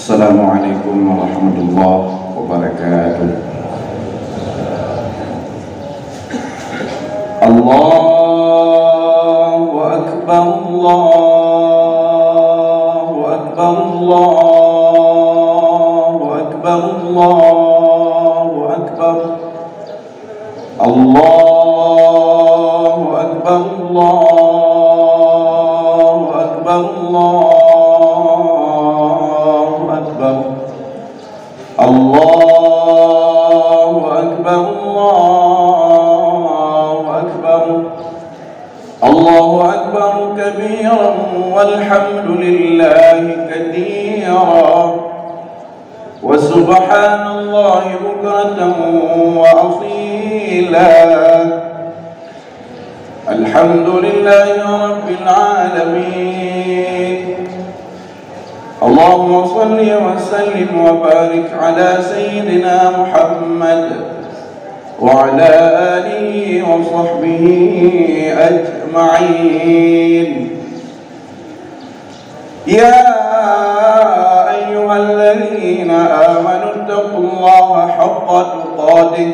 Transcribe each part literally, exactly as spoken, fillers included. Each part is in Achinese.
Assalamualaikum warahmatullahi wabarakatuh. Allahu akbar, Allahu akbar, Allahu akbar, Allahu akbar. Allahu akbar, Allahu akbar, Allahu akbar. Allahu akbar, Allahu akbar. Allahu akbar kabiran walhamdulillahi katsira. Wa subhanallahi bukratan wa asila. Alhamdulillahi rabbil alamin. Allahumma shalli wa sallim wa barik ala sayyidina Muhammad wa ala alihi wa sahbihi ajma'in. يا أيها الذين آمنوا اتقوا الله حق تقاته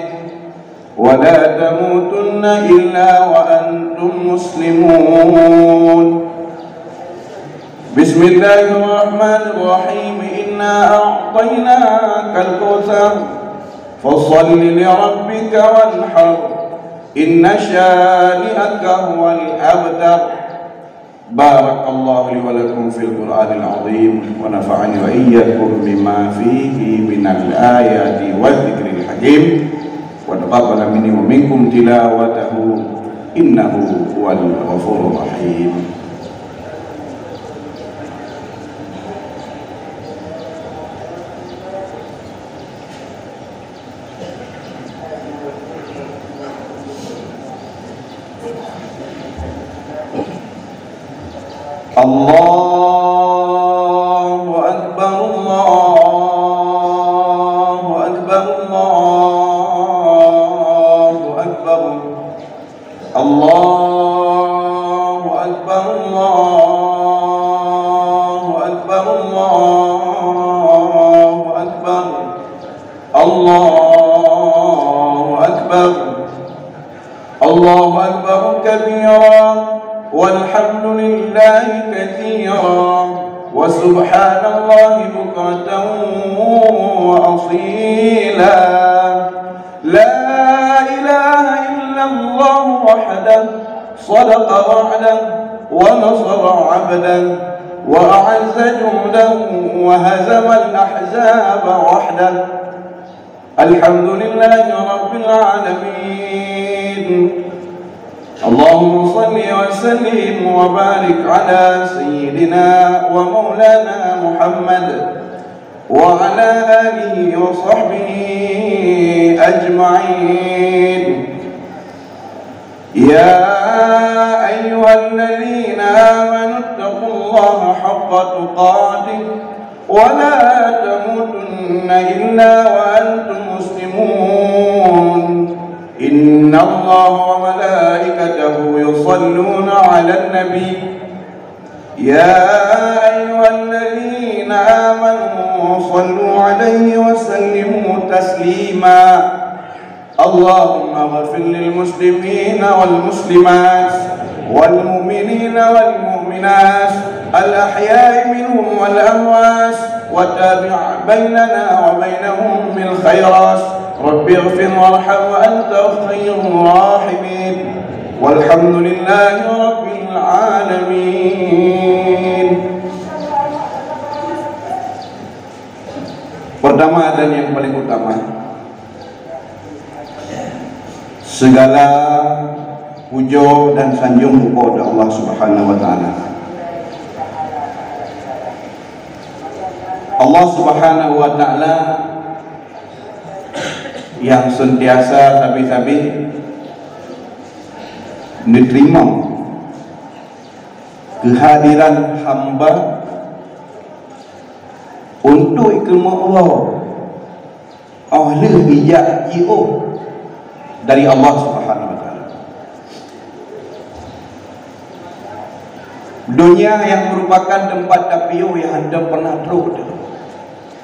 ولا تموتن إلا وأنتم مسلمون. بسم الله الرحمن الرحيم. إنا أعطيناك الكوثر فصل لربك وانحر إن شانئك هو الأبتر. بارك الله لي ولكم في القرآن العظيم، ونفعني وإياكم بما فيه من الآيات والذكر الحكيم، وتقبل مني ومنكم تلاوته، إنه هو الغفور الرحيم. الله أكبر، الله أكبر، الله أكبر. الله أكبر، الله أكبر، الله أكبر. الله أكبر. الله أكبر كبيرا، والحمد لله كثيرا، وسبحان الله بكرة وأصيلا. لا إله إلا الله وحده، صدق وعده، ونصر عبده، وأعز جنده، وهزم الأحزاب وحده. الحمد لله رب العالمين. اللهم صل وسلم وبارك على سيدنا ومولانا محمد وعلى آله وصحبه أجمعين. يا أيها الذين آمنوا اتقوا الله حق تقاته ولا تموتن إلا وأنتم مسلمون. إن الله وملائكته يصلون على النبي، يا أيها الذين آمنوا صلوا عليه وسلموا تسليما. اللهم اغفر للمسلمين والمسلمات والمؤمنين والمؤمنات الأحياء منهم والأموات، وتابع بيننا وبينهم بالخيرات. رب اغفر وارحم وأنت خير الراحمين. والحمد لله رب العالمين. Pertama dan yang paling utama, segala puja dan sanjung mulia untuk Allah Subhanahu wa Taala. Allah Subhanahu wa Taala yang sentiasa sabe-sabe menerima kehadiran hamba untuk ikeumeung Allah. Oh lheueh ijak jiôh dari Allah Subhanahu wa Taala. Dunia yang merupakan tempat tapiôh nyang hana pernah trôk teuh.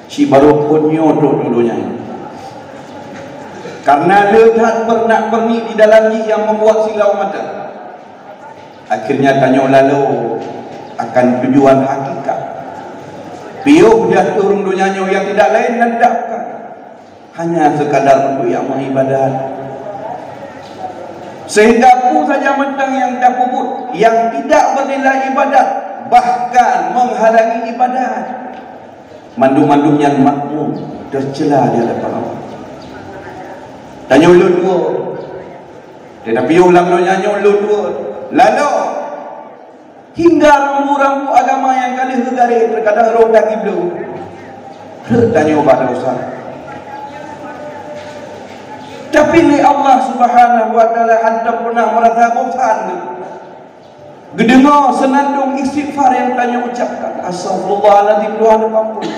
Ci barô phon nyoe trok u donya nyoe. Karena le that peurenak-peurenik di dalam jih nyang membuat silau mata. Akhirnya tanyoe lalo akan tujuan hakikat. Piôh jatuh ureuëng donya nyoe nyang tidak lain dan tidak bukan hanya sekadar untuk yang mengibadat. Sehingga peue saja mantong nyang tapeubuet yang tidak bernilai ibadat, bahkan menghalangi ibadat, mandum-mandum nyan makmum, tercela di hadapan Allah. Tanyoe ulôn dua. Tetapi ulang donya nyoe ulôn dua. Lalu hingga rambu-rambu agama nyang ka lheueh geugaréh terkadang rhot that kibleue. Rhot tanyoe bak desya. Tapi lé Allah Subhanahu wa Taala hana pernah merasa bosan. Geudeungoe seunandong istighfar nyang tanyoe ucapkan, "Astaghfirullahaladzim, Tuhan, ampun."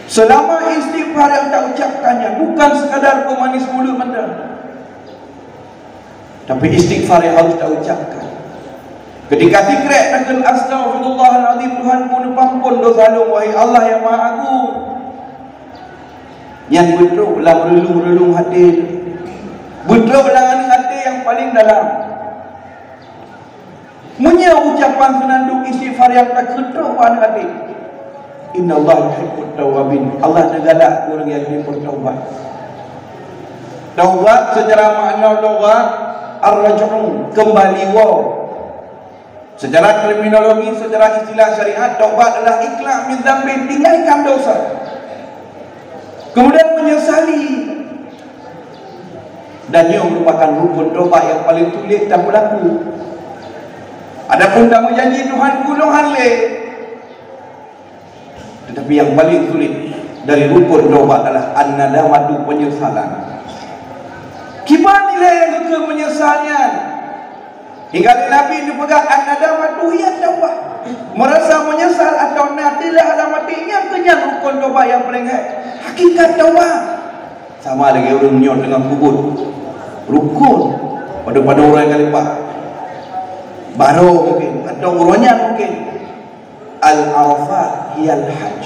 Selama istighfar nyang taucapkan nyan bukan sekadar pemanis mulut mantong, tapi istighfar nyang harus taucapkan. Ketika sikrek takheun, "Astaghfirullahaladzim, Tuhan, ampun, ampun dosa lôn, wahai Allah yang Maha Agung." Nyan beutrok lam reulung-reulung até, beutrok lam aneuk até nyang paleng dalam. Meunyoe ucapan seunandong istighfar nyang takheun trok bak aneuk até, "Innallaha yuhibbut tawwabin." Allah neugalak ureuëng nyang jipeutaubat. Taubat secara makna taubat ar-raj'u, kembali woe. Secara terminologi, secara istilah syariat, taubat adalah iqla' min dzambin, tinggalkan dosa. Kemudian menyesali. Dan nyoe merupakan rukun taubat nyang paleng sulet tapeulaku. Adapun tameujanji, "Tuhan, ulôn han lé," tetapi nyang paleng sulet dari rukun taubat adalah an-nadamatu, penyesalan. Kiban nilai nyang geukheun meunyeusal nyan? Hingga lé Nabi neupeugah, "An-nadamatu hiya taubah." Meurasa meunyeusal atawa na teulah lam até, nyan keuh nyan rukun taubat nyang paleng hék. Hakikat taubat sama lagée ureuëng nyoe teungoh peubuet rukun. Padub-padub uroe ka leupah. Barô mungken, atawa uroe nyan mungken. Al-Arafat hiyal hajj.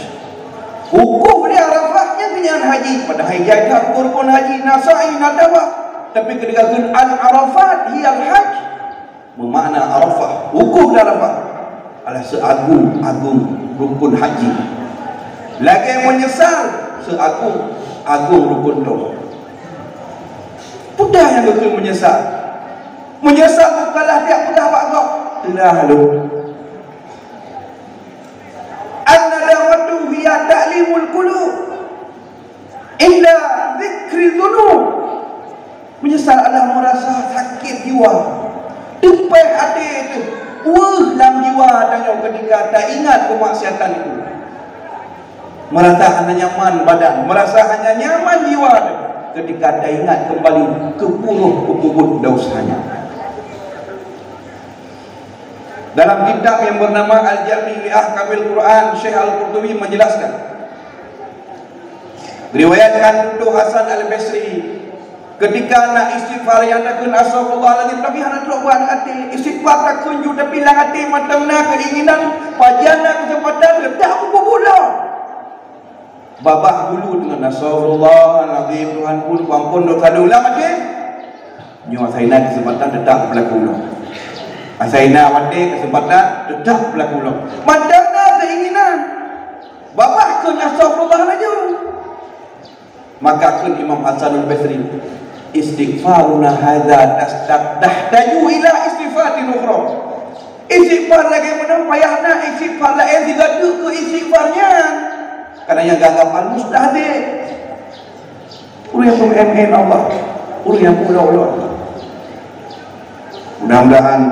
Wukuf di Arafat nyan keuh nyan haji. Padahai jai that rukun haji, na sa'i, na tawaf. Tapi keudéh geukheun Al-Arafat hiyal hajj, meumakna Arafah, wukuf di Arafah adalah seuagung-agung rukun haji. Lagée meunyeusal, seuagung-agung rukun taubat. Peue nyang geukheun meunyeusal? Meunyeusal bukanlah tieb peugah bak gob, "Teulah lôn." An-nadamatu hiya ta'limul qulub inda dzikri dzunub. Meunyeusal adalah meurasa sakét jiwa, teupéh até teuh, weueh lam jiwa tanyoe keutika taingat keumaksiatan itu. Meurasa hana nyaman badan, meurasa hana nyaman jiwa teuh keutika taingat keumbali keu puruh peubuet desya nyan. Dalam kitab yang bernama Al-Jami' li Ahkamil Quran, Syekh Al-Qurtubi menjelaskan, riwayatkan untuk Hasan Al-Basri, ketika na istighfar nyang takheun, "Astaghfirullahaladzim," tapi hana trok bak até. Istighfar takheun ju, tapi lam até mantong na keinginan, pajan na keuseumpatan, letak buku bulo. Babah bulu deungon, "Astaghfirullahaladzim, Tuhan, pun, ampun dosa lôn." Lam até, nyoe asai na keuseumpatan teutap peulaku ulôn. Asai na watée keuseumpatan teutap peulaku ulôn. Mantong na keinginan. Babah kheun astaghfirullah laju. Maka kheun Imam Hasanul Basri, "Istighfaruna hadza tastah-, tahtaju ila istighfarin ukhra." Istighfar lagée meunan payah na istighfar laén sigoe teuk keu istighfar nyan. Karena nyang gagap al-mustahzi. Ureuëng nyang peumen-men Allah, ureuëng nyang peuulok-ulok Allah. Mudah-mudahan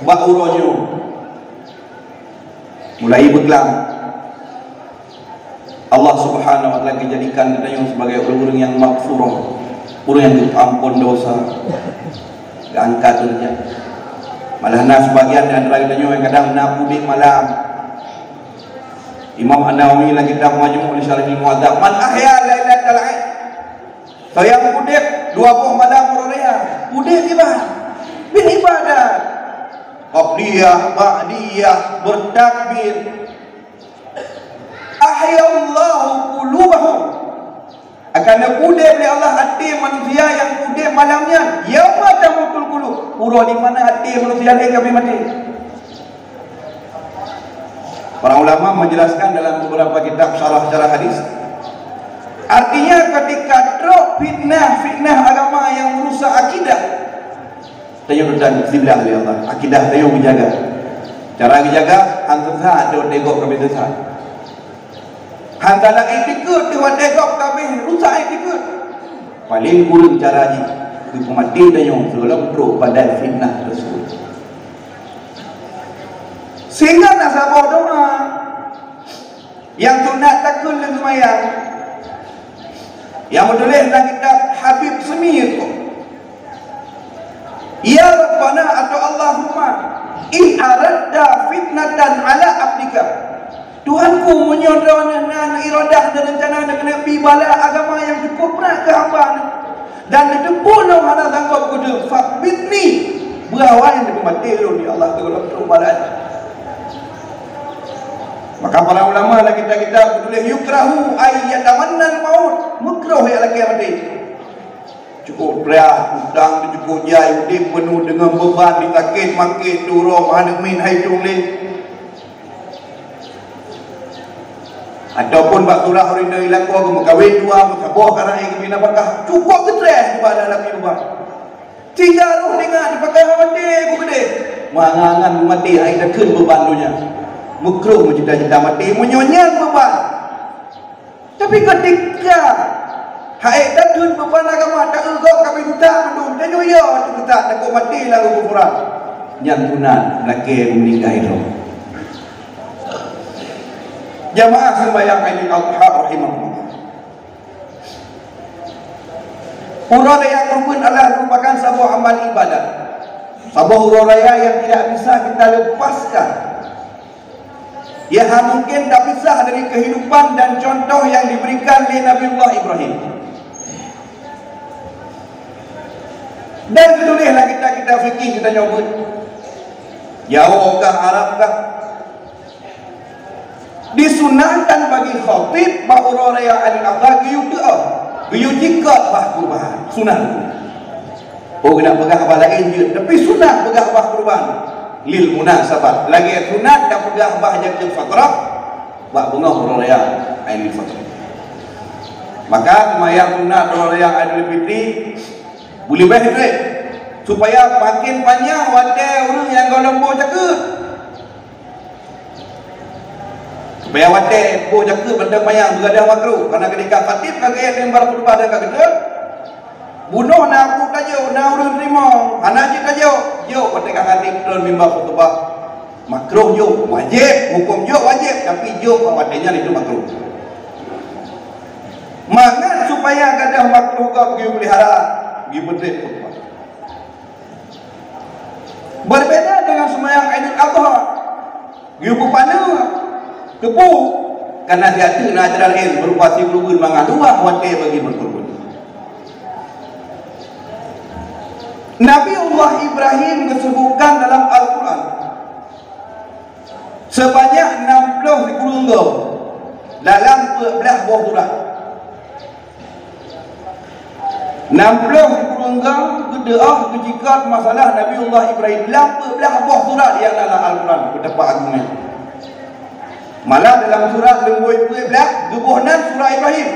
bak uroe nyoe mulai beuklam, Allah Subhanahu wa Taala geujadikan geutanyoe sebagai ureuëng-ureuëng nyang maghfurah, ureuëng nyang geuampon dosa, geuangkat deurajat. Malah na sebagian di antara geutanyoe nyang kadang na udeb malam. Imam An-Nawawi lam kitab Majmu' li Syarhil Muhadzab, "Man ahya lailatal 'id." Soe nyang udeb dua boh malam uroe raya, udeb ibadat, bin ibadat. qabliyah, ba'diyah, bertakbir. Ahyallahu qulubahum. Akan neupeuudeb lé Allah até manusia nyang udeb malam nyan. Yauma tamutul qulub. Uroe di mana até manusia lé ka maté. Para ulama menjelaskan dalam beberapa kitab syarah-syarah hadis. Artinya, ketika trok fitnah-fitnah agama yang merusak akidah, tanyoe dan siblah lé Allah, akidah tanyoe geujaga. Cara geujaga, han sesat, dot degok kami sesat. Han salah iktikeuet, dot degok kami rusak iktikeuet. Paling kureueng cara jih, geupeumaté tanyoe sebelum trok pada fitnah tersebut. Sehingga na saboh doa nyang sunat takheun lé seumayang, nyang meutuléh lam kitab Habib Semir tu, "Ya Rabbana," atau "Allahumma, in aradta fitnatan ala abdika." Tuhanku, meunyoe droeneuh na iradah dan rencana neuh keuneuk bi bala agama nyang cukup brat keu hamba neuh, dan neuteupeue lôn hana sanggob keu deuh, fathbitni, beuawai neupeumaté lôn, ya Allah, keu lôn trok bala. Maka para ulama lam kitab-kitab geutuléh, "Yukrahu ay yatamannal maut," meukroh jak lakée maté. Cukup prah, utang teuh cukup jai, udeb peunoh deungon beuban, disakét makét, teuh uroe meuhana min hai tueng lé. Ataupun bak surah ureuëng inong ilakoe geumeukawen dua, meusaboh ka rayeuk geubri nafakah, cukup geutreh bak dalam kehidupan. Sehingga roh ingat dipakai hamaté ku keudeh. Mangan-angan maté hai takheun beuban donya. Meukroh meucita-cita maté meunyoe nyan beuban. Tapi ketika hai takheun beuban agama, ta-eu gob ka pi buta mandum, tanyoe yo teubuta, takot maté lam keukufuran. Nyan sunat lakée meuninggai droe. Jamaah sembahyang Aidil Adha rahimakumullah. Uroe raya Kurban adalah merupakan saboh amal ibadat. Saboh uroe raya yang tidak bisa kita lepaskan. Ia hana mungkin tapisah dari kehidupan dan contoh yang diberikan lé Nabiullah Ibrahim. Dan geutuléh lam kitab-kitab fikih geutanyoe beuet, Jawoe kah, Arab kah, disunahkan bagi khatib bak uroe raya Aidil Adha geuyue teuoh, geuyue jikot bah kurban. Sunah. Oh, keuneuk peugah bah laén jeuet, tapi sunah peugah bah kurban. Lil munasabah. Lagée sunat tapeugah bah jakeuet fitrah bak beungoh uroe raya Aidil Fitri. Maka seumayang sunat uroe raya Aidil Fitri beuleubeh treb, supaya makin panyang watée ureuëng nyang gohlom boh jakeuet. Supaya watée boh jakeuet mantong panyang, beugadang makruh, karena ketika khatib ka geuék mimbar khutbah dan ka geutrön, bunoe na peue tajok, na ureuëng teurimong, hana jeuet tajok, jok watée ka khatib trön mimbar khutbah. Makruh jok, wajéb, huköm jok wajéb, tapi jok bak watée nyan itu makruh. Mangat supaya gadôh makruh gob geupeulihara, geupeutreb khutbah. Berbeda dengan seumayang Aidil Adha, geupeupaneue teupeu, karena siat teuk na ajaran laén berupa sikureubeuen mangat luwah watée bagi meukurban. Nabi Allah Ibrahim geusebutkan dalam Al-Quran sebanyak enam puluh sikureueng goe dalam peuet blaih boh surat. Enam puluh sikureueng goe geuteuoh geujikot masalah Nabiullah Ibrahim lam peuet blaih boh surat nyang na lam Al-Quran, Kitab Agong nyan. Malah dalam surat leubeh peuet blaih geuboh nan surat Ibrahim.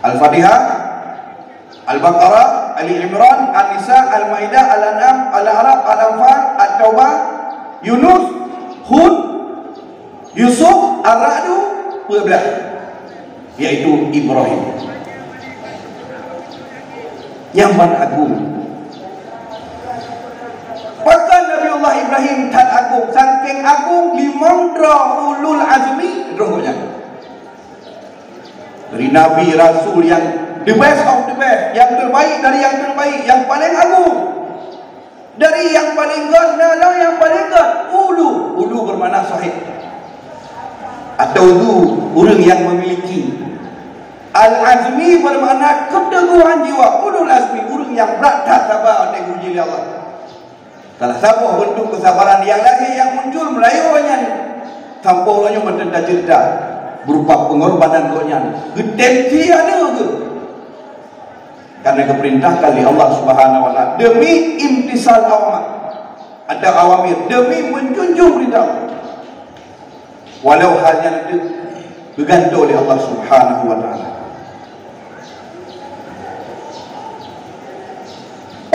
Al-Fatihah, Al-Baqarah, Ali Imran, An-Nisa, Al-Maidah, Al-An'am, Al-A'raf, Al-Anfal, At-Taubah, Yunus, Hud, Yusuf, Ar-Ra'du, peuet blaih, yaitu Ibrahim. Nyang ban agong. Pakon Nabiullah Ibrahim that agong, saking agong limong droe ulul azmi droe nyan. Dari nabi, rasul yang the best of the best, yang terbaik dari yang terbaik, yang paling agung. Dari yang paling göt na lam yang paling göt, ulu. Ulu bermakna sahib. Atau zu, ureuëng yang memiliki. Al-azmi bermakna keteguhan jiwa. Ulul azmi, ureuëng yang brat that saba watée geuuji lé Allah. Salah saboh beuntuk keusabaran nyang lahé nyang muncul meulayeue nyan, sampoe uroe nyoe mantong taceurita, beurupa peungorbanan gobnyan, geutem sie aneuk geuh. Karena geupeurintahkan lé Allah Subhanahu wa Taala demi imtisal awamir, atau awamir, demi meunjunjung peurintah Allah. Walau hal nyan teuk geugantoe lé Allah Subhanahu wa Taala.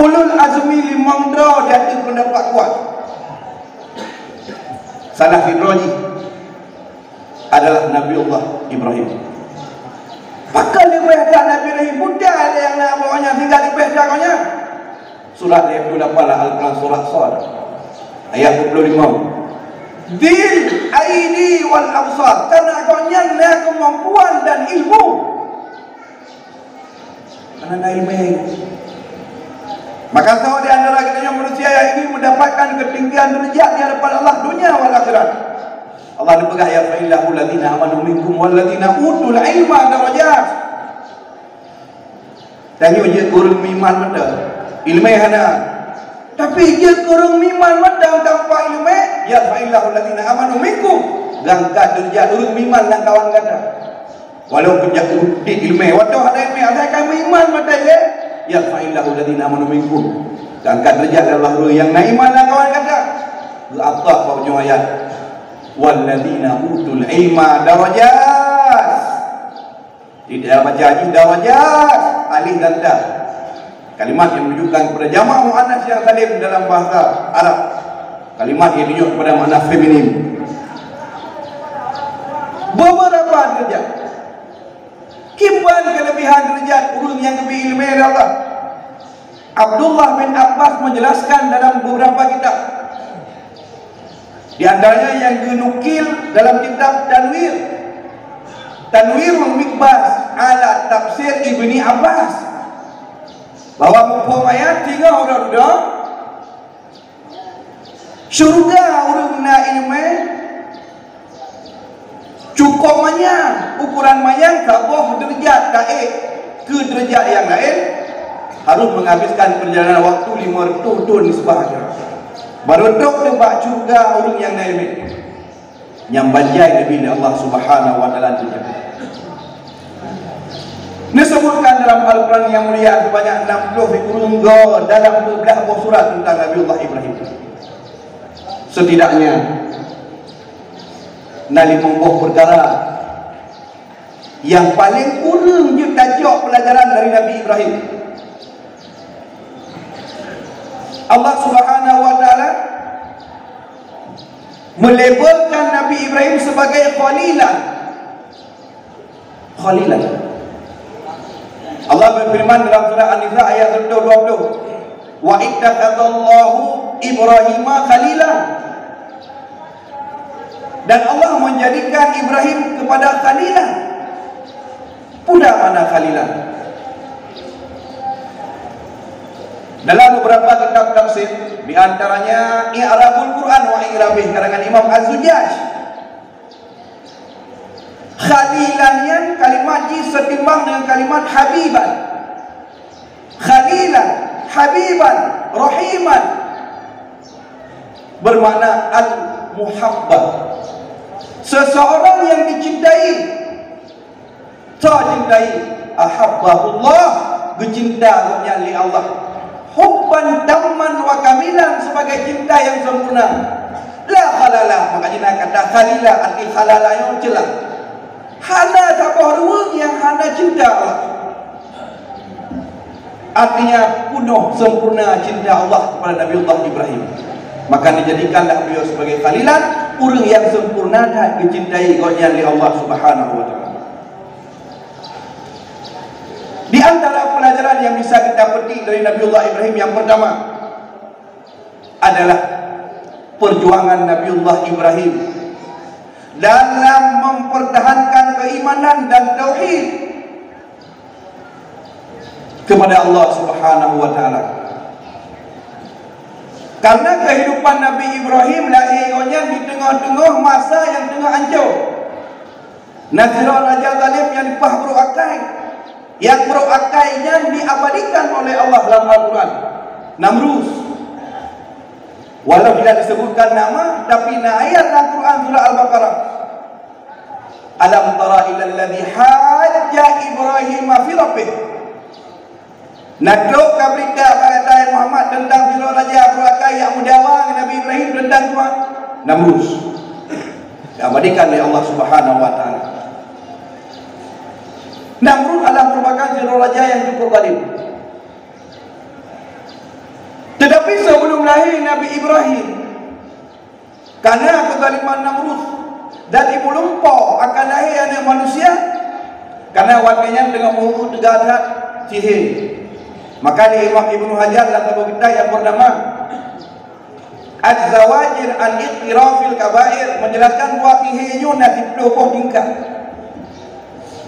Ulul azmi limong droe di ateueh peundapat kuat. Salah sidroe jih adalah Nabiullah Ibrahim. Pakon leubeh that Nabi Ibrahim? Buta lé nyang na bak gobnyan sehingga leubeh that gobnyan. Surat ayat dua puluh lapan lah Al-Quran, surat Sad, ayat dua puluh lima. Dzil aidi wal absar, karena gobnyan na keumampuan dan ilmu. Karena na ilmu. Maka saboh di antara geutanyoe manusia nyang ingin mendapatkan ketinggian derajat di hadapan Allah dunia wal akhirat. Allah neupeugah, "Yarfa'illahu alladzina amanu minkum walladzina utul ilma darajat." Tanyoe jeuet keu ureueng meuiman mantong, ileumèe hana. Tapi jeuet keu ureueng meuiman mantong tanpa ileumèe, "Yarfa'illahu alladzina amanu minkum." Geuangkat deurajat ureueng meuiman lamkawan gata. Walaupun jak udép ileumèe, watèe hana ileumèe, asai ka meuiman mantong ilèe, "Yarfa'illahu alladzina amanu minkum." Geuangkat deurajat lé Allah ureueng nyang na iman lamkawan gata. Geuatôh bak ujông ayat, "Walladzina utul ilma darajat." Di dalam baca jih darajat, alif dan ta. Kalimat yang menunjukkan kepada jamak muannas yang salim dalam bahasa Arab. Kalimat yang tunjuk kepada makna feminin. Beberapa derajat. Kiban kelebihan derajat ureueng nyang geubri ileumèe lé Allah. Abdullah bin Abbas menjelaskan dalam beberapa kitab. Di antaranya yang geunukil dalam kitab Tanwir, Tanwirul Miqbas ala Tafsir Ibni Abbas, bahwa muphom ayat singoh uroe dudoe, syeuruga ureueng na ileumèe cukôp manyang, ukuran manyang saboh deurajat taék keu deurajat nyang laén, harôh menghabiskan perjalanan waktu lima reutôh thôn nisbah akhirat. Barô trôk teubak syeuruga ureueng nyang na ileumèe. Nyang banjai leubeh lé Allah Subhanahu wa Taala tu. Disebutkan dalam Al-Quran yang mulia sebanyak enam puluh ribu ureueng dalam dua belas boh surat tentang Nabiullah Ibrahim. Setidaknya, na limong boh peukara nyang paleng ureueng jeuet tacok peulajaran dari Nabi Ibrahim. Allah Subhanahu wa Taala melabelkan Nabi Ibrahim sebagai khalilan. Khalilan. Allah berfirman dalam surah An-Nisa ayat seratus dua puluh, "Wa ittakhadallahu Ibrahima khalila." Dan Allah menjadikan Ibrahim kepada khalilan. Peue makna khalilan? Dalam beberapa kitab tafsir, di antaranya I'rabul Quran wa I'rabih karangan Imam Az-Zujjaj. Khalilan nyan kalimat jih seutimbang dengan kalimat habiban. Khalilan, habiban, rahiman. Bermakna al-muhabbah. Seseorang yang dicintai. Soe cintai? Ahabbahullah, geucinta gobnyan lé Allah. Hubban tamman wa kamilan, sebagai cinta yang sempurna. La khalala, maka jina kata khalila, arti khalala nyoe ceulah. Hana saboh ureueng nyang hana cinta Allah. Artinya, penuh sempurna cinta Allah kepada Nabiullah Ibrahim. Maka dijadikanlah beliau sebagai khalilan, ureueng nyang sempurna that geucintai gobnyan lé Allah Subhanahu wa Taala. Di antara pelajaran yang bisa kita petik dari Nabiullah Ibrahim yang pertama adalah perjuangan Nabiullah Ibrahim dalam mempertahankan keimanan dan tauhid kepada Allah Subhanahu wa Taala. Karena kehidupan Nabi Ibrahim lahé gobnyan di teungoh-teungoh masa nyang teungoh ancô. Na sidroe raja zalim nyang dipaih brôk akai. Nyang brôk akai nyan diabadikan oleh Allah lam Al-Quran. Namrus. Walau tidak disebutkan nama, tapi na ayat dalam Quran surah Al-Baqarah. Alam tara ilal ladzi hajja Ibrahim fi rabbih. Na trok ka beurita bak gata, hai Muhammad, teuntang sidroe raja peuakai nyang meudawa ngon Nabi Ibrahim teuntang Tuhan? Namrus. Diabadikan lé Allah Subhanahu wa Taala. Namrus adalah merupakan sidroe raja nyang cukup zalim. Tetapi sebelum lahir Nabi Ibrahim, karena kezaliman Namrus, dan ibu lumpoe akan lahé aneuëk manusia, karena watée nyan teungoh meuhuru teuga that sihé. Maka lé Imam Ibnu Hajar lam saboh kitab nyang bernama Az-Zawajir an Iqtirafil Kabair menjelaskan bahwa sihé nyoe na siplôh boh tingkat,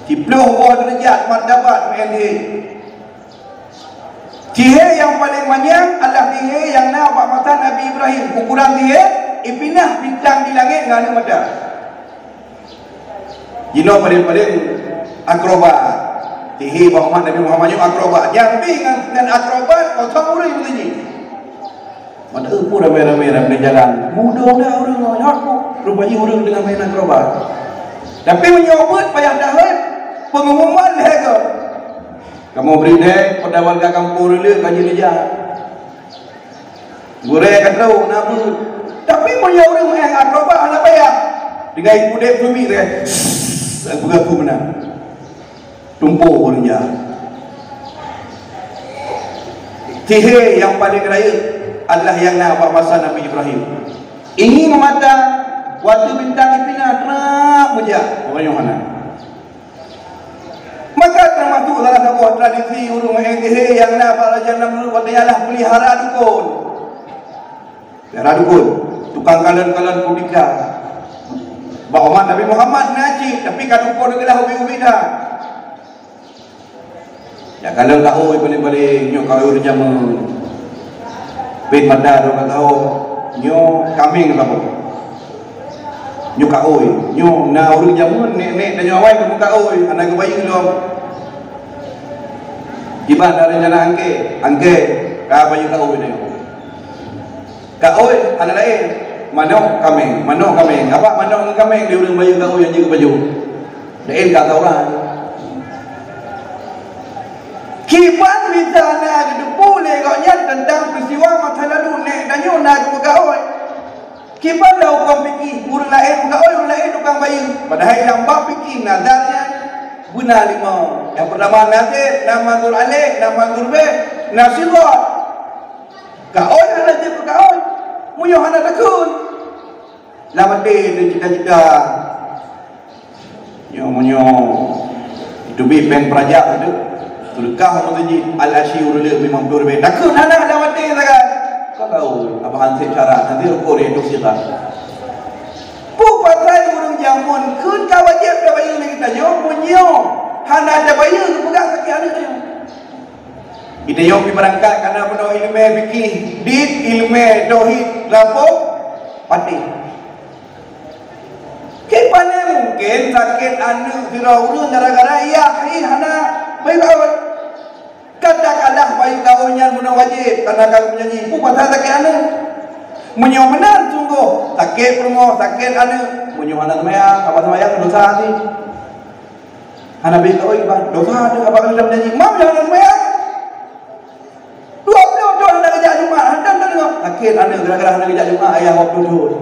siplôh boh deurajat martabat meu'en sihé. Sihé nyang paleng manyang adalah sihé nyang na bak masa Nabi Ibrahim. Ukuran sihé, ipinah bintang di langét ngon aneuk mata. Jinoe paleng-paleng akrobat. Sihé bak umat Nabi Muhammad nyoe akrobat. Jambi ngon, ngon akrobat, kosong ureuëng meuteujih. Mata peue ramé-ramé lam jalan. Muda-muda ureuëng nyoe, nyoe aku. Rupajih ureuëng teungoh main akrobat. Tapi meunyoe beuet payah tahun, pengumuman lhée goe. Kamoe bri deh, pada warga kampung Reuleu ka jeuet ija. Gurée ka trok na beuet. Tapi meunyoe ureuëng meu'en akrobat hana payah. Tinggai udeb sumiek deh. Peugah-peugah meunan. Tumpôk ureuëng jahat. Sihé nyang paleng rayeuk adalah nyang na bak masa Nabi Ibrahim. Ingin meumata, watée bintang ipinah, trap meujak, ureuëng nyoe hana. Maka teumasuk salah saboh tradisi ureuëng meu'en sihé nyang na bak Raja Namrud watée nyan adalah peulihara dukon. Peulihara dukon, tukang kalon-kalon putih ka. Bak umat Nabi Muhammad na cit, tapi ka dukon geulah ubit-ubit dah. Ya, kalon kaôi paléng-paléng, nyoe kaôi ureuëng jameun. Pet mata dua ka tahu, nyoe kameng saboh. Nyoe kaôi, nyoe na ureuëng jameun, nek-nek tanyoe awai kamoe kaôi, hana geubayeue lom. Kiban na rencana angkée, angkée, ka bayeue kaôi nyoe. Kaôi hana laén, manok kameng, manok kameng. Abak manok ngon kameng di ureuëng bayeue kaôi nyang jeuet baju. Laén ka ata ureuëng. Kiban bisa na geuteupeue lé gobnyan teuntang peristiwa masa lalu nek tanyoe na geupeukaôi. Kiban dah hukôm fikih, ureuëng laén peukaôi, ureuëng laén tukang bayeue. Padahai lam bab fikih nazar nyan beuna lima. Nyang peurtama nazir, na manzur aleh, na manzur beh, na sirat. Kaôi hana jeuet peukaôi, meunyoe hana takheun. Lam até teuh cita-cita. Nyoe meunyoe teubiet péng peurajak teuh, teuleukah meuteujih al-asyi ureuëng leuek limong ploh ribèe. Takheun hana lam até sagai. Kon tahu, abah anseb syarat, nanti rukun yaitu sirat. Peue pasai ureuëng jameun kheun ka wajéb tabayeue lé geutanyoe, meunyoe hana tabayeue geupeugah sakét aneuk tanyoe. Geutanyoe pih beurangkat kana bunoe ileumèe fikih, dit, ileumèe tauhid, lapôh, patéh. Kiban mungken sakét aneuk sidroe ureuëng gara-gara yah jih hana bayeue kaôi. Katakanlah bayeue kaôi nyan bunoe wajéb, kana ka geupeunjanji, peue pasai sakét aneuk? Meunyoe meunan sunggoh, sakét peurumoh, sakét aneuk, meunyoe hana seumayang, haba seumayang dosa jih. Hana bayeue kaôi, bah, dosa teuh, abah keuneuk meujanji, mam nyang hana seumayang. Dua ploh thon hana geujak Jumat, hana tadeungoe. Sakét aneuk gara-gara hana geujak Jumat, ayah dua ploh thon.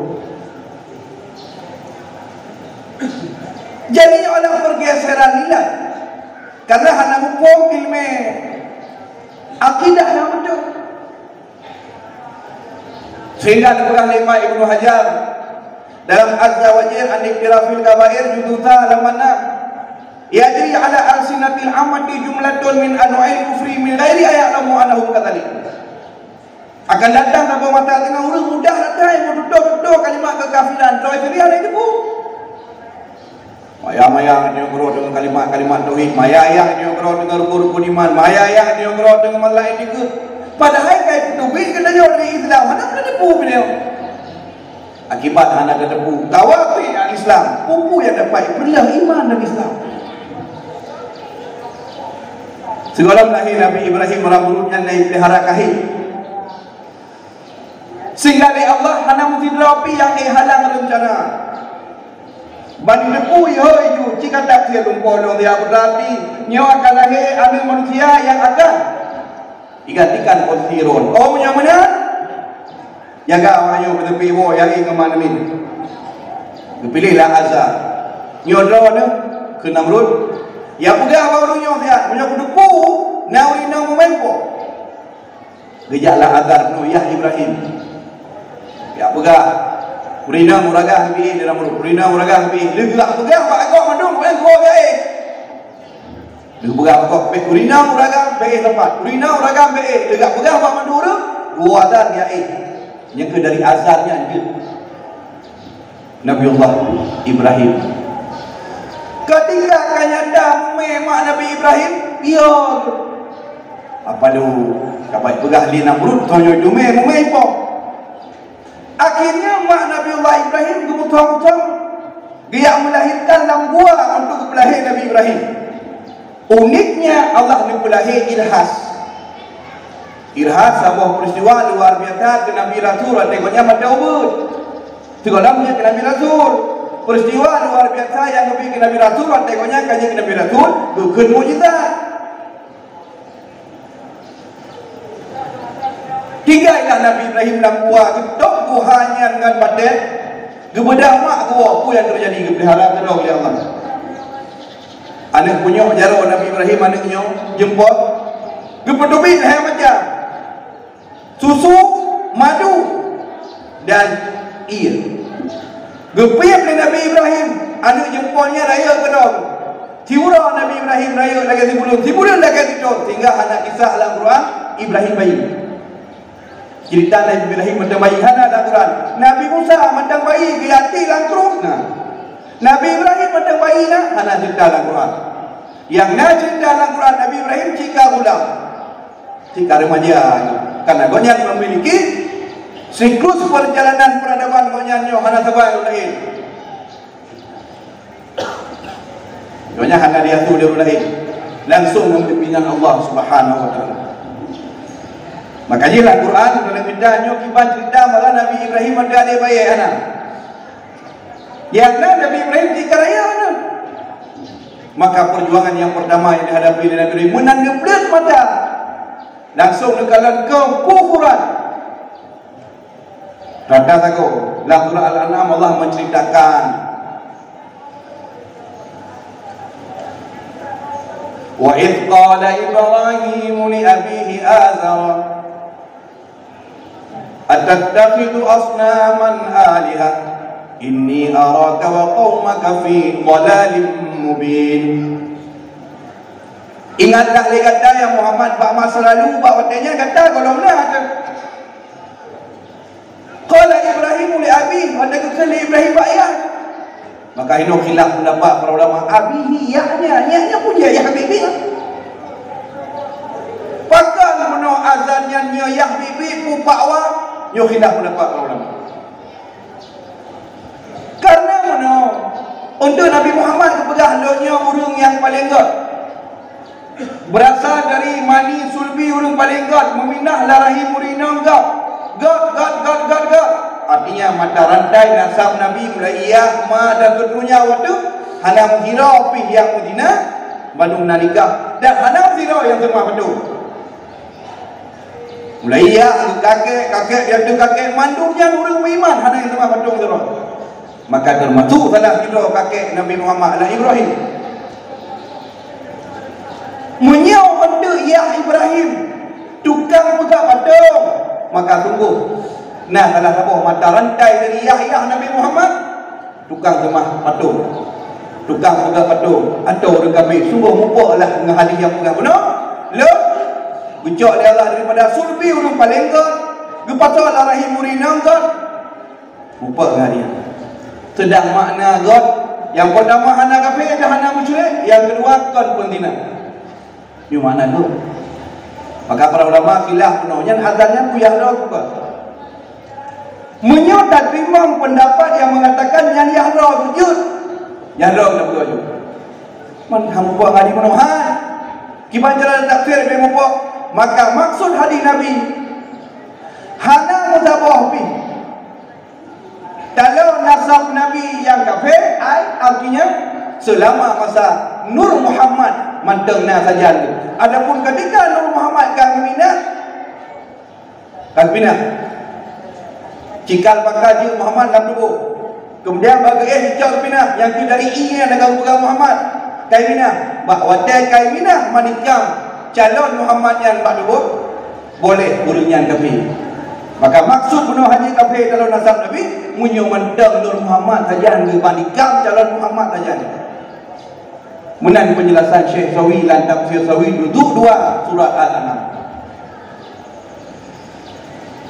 Jadi, nyoe adalah pergeseran nilai. Karena hana muphom ileumèe akidah nyang beutôi. Sehingga dipeugah lé Imam Ibnu Hajar dalam Az-Zawajir an Iqtirafil Kabair juz'u sa halaman enam, "Yajri ala alsinatil ammati jumlatun min anwa'il kufri min ghairi an ya'lamu annahum kadzalik." Akan datang saboh masa teungoh ureuëng mudah that meututoe-tutoe kalimat keukafiran, tapi hana jiteupeue. Maya-maya nyoe keudroe deungon kalimat-kalimat tauhid, maya-maya nyoe keudroe deungon rukun-rukun iman, maya-maya nyoe keudroe deungon masalah etika. Padahai ka teubiet geutanyoe dari Islam, hana pernah teupeue beuneue. Akibat hana tateupeue, kawafé Islam, peue-peue nyang dapat peureuleueh iman dan Islam. Sigohlom lahé Nabi Ibrahim, lam buleuen nyan na jipeulihara kahé. Sehingga lé Allah hana meusidroe pih nyang éh halang reuncana. Ban teupeu hôi ju cit ka that keuh lumpoe lôn siat, beurati nyoe akan lahé aneuëk manusia nyang akan digantikan posisi droe. Oh, meunyoe meunan, jaga awak nyoe beuteupi woe nyang éh ngon ma Nabi. Geupiléh lah Azar. Nyoe droeneuh keu Namrud. Ya peugah bak ureuëng nyoe siat, meunyoe kuteupeu na ureuëng inong mumai po. Geujak lah Azar keunoe, "Yah Ibrahim, ya peugah, ureuëng inong uragah bèk éh di Namrud, ureuëng inong uragah bèk éh." Lheueh geujak peugah bak gob mandum, ureuëng inong bèk éh. Lheueh peugah bak gob, bèk ureuëng inong uragah bèk éh teumpat, ureuëng inong uragah bèk éh. Lheueh geujak peugah bak mandum ureuëng, dua Azar ya éh. Nyang keu dari Azar nyan jeuet Nabiullah Ibrahim. Ketika ka nyata mumè mak Nabi Ibrahim, piôh. Apa lu, ka bak peugah lé Namrud, tanyoe teumè mumè po. Akhirnya mak Nabiullah Ibrahim geumeutueng-tueng, geujak meulahirkan lam gua untuk geupeulahé Nabi Ibrahim. Uniknya, Allah neupeulahé Irhas. Irhas saboh peristiwa luar biasa keu Nabi Rasul watèe gobnyan mantong ubit. Sigohlom jeuet keu Nabi Rasul. Peristiwa luar biasa nyang geubri keu Nabi Rasul watèe gobnyan ka jeuet keu Nabi Rasul, geukheun mukjizat. Tinggai lah Nabi Ibrahim lam gua, geutôp gua nyan ngon batèe, geubeudôh mak gua, peue nyang teujadi, geupeulihara keudroe lé Allah. Aneuëk punyok jaroe Nabi Ibrahim, aneuëk nyoe jeumpol, geupeuteubiet lhèe macam, susu, madu, dan ie. Geupiep lé Nabi Ibrahim, aneuëk jeumpol nyan rayeuk keudroe. Siuroe Nabi Ibrahim rayeuk lagèe sibuleuen, sibuleuen lagèe sithôn, sehingga hana kisah lam Quran Ibrahim bayi. Cerita Nabi Ibrahim mantong bayi hana lam Quran. Nabi Musa mantong bayi geuyue até lam krueng na. Nabi Ibrahim mantong bayi na, hana cerita lam Quran. Nyang na cerita lam Quran Nabi Ibrahim cit ka gulam. Cit ka remaja, karena gobnyan memiliki siklus perjalanan peradaban gobnyan nyoe hana saban ureueng laén. Gobnyan hana diasuh lé ureueng laén, langsung ngon bimbingan Allah Subhanahu wa Taala. Maka jih lam Quran, dalam kita nyoe kiban cerita malah Nabi Ibrahim ada adik bayi hana. Nyang na Nabi Ibrahim tingkat raya na. Maka perjuangan yang pertama yang dihadapi oleh Nabi Ibrahim meunan geubleuet mata. Langsung neukalon kekufuran. Tanda sagoe, lam surah Al-An'am Allah menceritakan, "Wa idh qala Ibrahimu li abihi Azara, atattakhidhu asnaman aliha, inni araka wa qaumaka fi dhalalin mubin." Ingatlah lé gata, ya Muhammad, bak masa lalu, bak watèe nyan gata gohlom na teuh. Qala Ibrahimu li abihi, watèe geukheun lé Ibrahim bak yah. Maka inoe khilaf pendapat para ulama, abihi, yah nyan, yah nyan peue yah bibi. Pakon meunoe azan nyan nyoe yah bibi, peue pakwa, nyoe khilaf pendapat para ulama. Karena meunoe, untuk Nabi Muhammad geupeugah, "Lôn nyoe ureueng nyang paleng gèt." Berasal dari mani sulbi ureueng paleng gèt, meuminah lam rahim ureueng inong gèt. Gèt, gèt, gèt, gèt, gèt. Artinya, mata rantai nasab Nabi mulai yah, ma dan seuterusnya watèe hana meusidroe pih nyang meuzina, bandum na nikah, dan hana meusidroe nyang seumah patung. Mulai yah, kakek, kakek, nyang teuh kakek, mandum nyan ureueng beuiman, hana nyang seumah patung sidroe. Maka teumasuk salah sidroe kakek Nabi Muhammad adalah Ibrahim. Meunyoe eunteuk yah Ibrahim tukang peugah patung, maka sunggoh na salah saboh mata rantai dari yah-yah Nabi Muhammad, tukang seumah patung. Tukang peugah patung atau ureueng kafé, sunggoh mupok lah ngon hadis nyang peugah bunoe. Lôn geucok lé Allah daripada sulbi ureueng paleng gèt, geupasoe lam rahim ureueng inong gèt. Mupok ngon hadis. Seudang makna gèt, nyang peurtama hana kafé dan hana musyrik, nyang keudua kon peuzina. Nyoe makna gèt. Maka para ulama khilaf bunoe nyan azan nyan peue yah droe bukan. Meunyoe tateurimong pendapat nyang mengatakan nyan yah droe jeuet, yah droe na peue jeuet. Man hana mupok hadis bunoe, ha? Kiban cara tafsir bèk mupok. Maka maksud hadis Nabi hana saboh pih. Kalau nasab Nabi nyang kafé, ai artinya selama masa Nur Muhammad mantong na sajan. Adapun ketika Nur Muhammad ka geuminah, ka geuminah, cikal baka jeuet Muhammad lam tuboh. Kemudian bak geuéh icok geuminah, nyang keu dari ié nyang ka geupeugah Muhammad, ka geuminah. Bak watée ka geuminah manikam calon Muhammad nyan bak tuboh, boleh ureuëng nyan kafé. Maka maksud bunoe hana kafé dalam nasab Nabi, meunyoe mantong Nur Muhammad sajan geumanikam calon Muhammad sajan. Meunan penjelasan Syekh Sawi lam tafsir Sawi juzuk dua surat Al-An'am.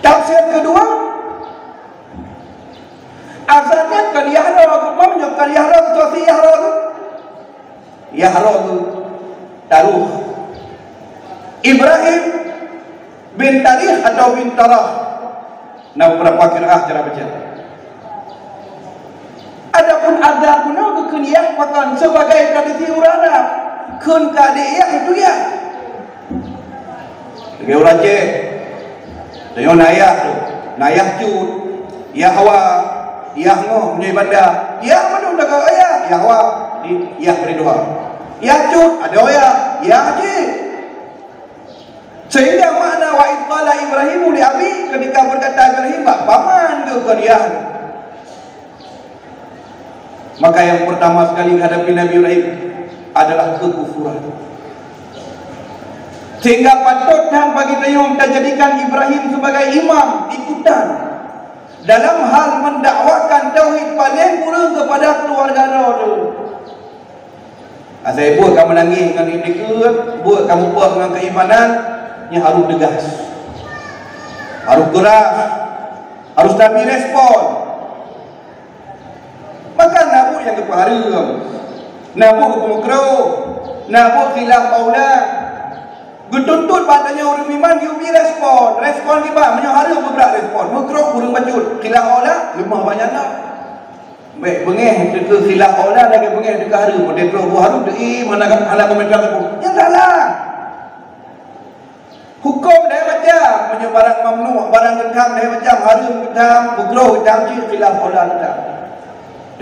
Tafsir kedua, asal nyan kon yahra, meunyoe nyoe kon yahra, beutôi si yahra tu. Yahra tu taruh. Ibrahim bin Tarikh atau bin Tarah. Na beberapa qiraah cara baca. Adapun adat bunoe geukheun yah pakon sebagai tradisi ureuëng Arab. Kheun ka adék yah itu yah. Lagée ureuëng Aceh, tanyoe na yah tu, na yah cut, yah wa, yah ngoh meunyoe banda. Yah mandum deungon yah, yah wa, di, yah bri dua. Yah cut, ada yah, yah cit. Sehingga makna wa idh qala Ibrahimu li abi, ketika berkata Ibrahim bak paman geuh kon yah. Maka yang pertama sekali dihadapi Nabi Ibrahim adalah kekufuran. Sehingga patut dan bagi tayong tajadikan Ibrahim sebagai imam ikutan dalam hal mendakwahkan tauhid paling kurang kepada keluarga droe tu. Asai buet ka meunangis ngon iktikeuet, buet ka mupok ngon keimanan, nyan harus tegas. Harus keras. Harus tabi respon. Maka na buet nyang geupeuhareuem, na buet geupeumeukruh, na buet khilaf aula. Geutuntut bak tanyoe ureuëng iman geubri respon. Respon kiban, meunyoe hareuem beubri respon, meukruh ureuëng bacut, khilaf aula, leumah banyak na. Bék beungéh teuka khilaf aula lagée beungéh teuka hareuem, meudeh troh bu hareuem teu-i, mana hana komentar sapeue. Nyan salah. Huköm deh macam, meunyoe barang mamnu, barang geutam deh macam, hareuem geutam, meukruh geutam, cit khilaf aula geutam.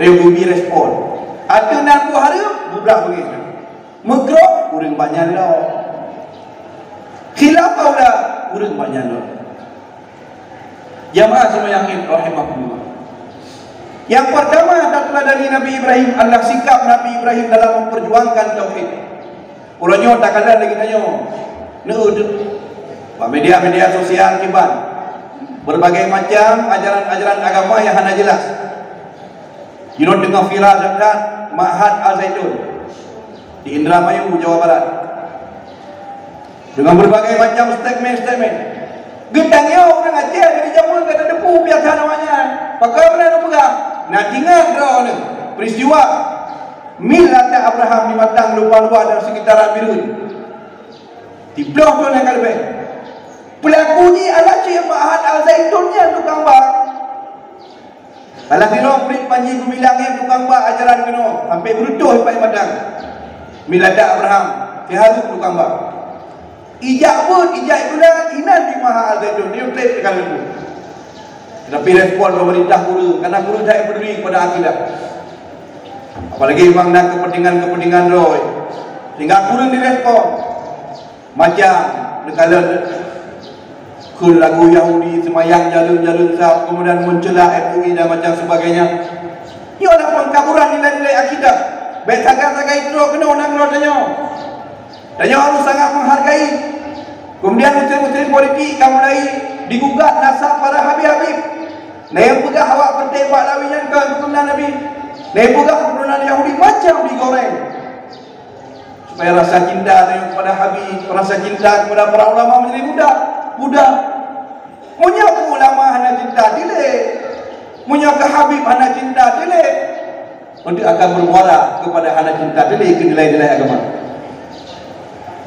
Deh bumi respon. Ateueh nan bu hareuem, beubri beungéh. Meukruh, ureuëng banyak lom. Khilaf aula, ureuëng banyak lom. Jamaah semuanya yang rahimakumullah. Yang pertama, tatulah dari Nabi Ibrahim adalah sikap Nabi Ibrahim dalam memperjuangkan tauhid. Uroe nyoe takalon lagée tanyoe, neueu bak media-media sosial kiban, berbagai macam ajaran-ajaran agama yang hana jelas. Jinoe teungoh viral that-that Ma'had Al-Zaitun di Indramayu, Jawa Barat. Dengan berbagai macam statement-statement. Geutanyoe ureuëng Aceh dari jameun ka tateupeue biasa namanya. Pakon meunan peugah? Na teuingat droeneuh peristiwa mil latak Abraham di Matang, Lupa Lua dan sekitaran Bireuen. Siploh thon nyang ka leubeh. Peulaku jih alah cit Ma'had Al-Zaitun nyan tukang bak. Salah sidroe murit Panji Gumilang nyan tukang bak ajaran keunoe, sampai beureutoh ipat matang. Mil latak Abraham, sihareuem tukang bak. Ijak buet, ijak gula, inan di Ma'had Al-Zaitun, di Utrecht teuka laju. Tetapi respon pemerintah kureueng, karena kureueng that peduli kepada akidah. Apalagi memang na kepentingan-kepentingan droe. Sehingga kureueng direspon. Macam neukalon kheun lagu Yahudi, seumayang jaleueng-jaleueng sab, kemudian meuncela M U I dan macam sebagainya. Nyoe adalah pengkaburan nilai-nilai akidah. Bék sagai-sagai trok keunoe nanggroe tanyoe. Tanyoe harus sangat menghargai. Kemudian muslim-muslim politik ka mulai digugat nasab para habib-habib. Na nyang peugah awak peureuteh bak lawi nyan kon keuturonan Nabi. Na nyang peugah keuturonan Yahudi, macam digoreng. Supaya rasa cinta tanyoe kepada Habib, rasa cinta kepada para ulama menjadi mudah, mudah. Meunyoe ulama hana cinta dilée, meunyoe ke Habib hana cinta dilée, untuk akan bermuara kepada hana cinta dilée ke nilai-nilai agama.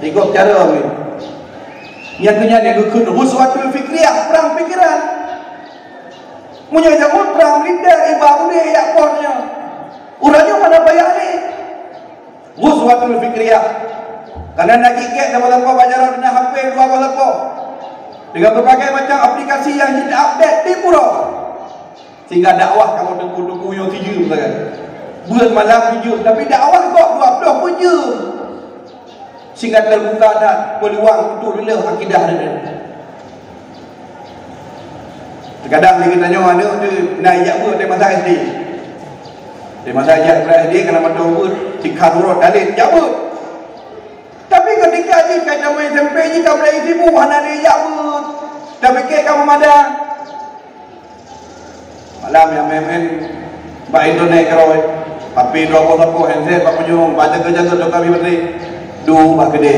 Digop cara weh. Nyang keunya nyang geukheun ghuzwatul fikriyah, perang pikiran. Meunyoe jameun perang militer, iba udeh yak poh nyoe. Ureuëng nyoe hana payah lé. Ghuzwatul fikriyah. Karena na gét-gét saboh-saboh bak jaroe na hapé dua boh saboh. Dengan berbagai macam aplikasi nyang jeuet update tiep uroe. Sehingga dakwah kamoe teungku-teungku nyoe sijeuem sagai. Buet malam sijeuem, tapi dakwah gob dua ploh peuet jeuem. Sehingga teubuka that peuluang untuk reuloh akidah teuh. Teukadang lé geutanyoe aneuk teuh na ijak beuet dari masa S D. Dari masa ijak beuet S D, kana mantong beuet, sikhan uroe talét jak beuet. Tapi keutika jih ka tamai S M P jih ka mulai sibuk, hana lé ijak beuet. Tapike ka meumada. Malam nyang main-main bak internet keurôi, H P dua boh saboh, handset bak meujong, bak jaga-jaga teuka bak baterai, duek bak keudè.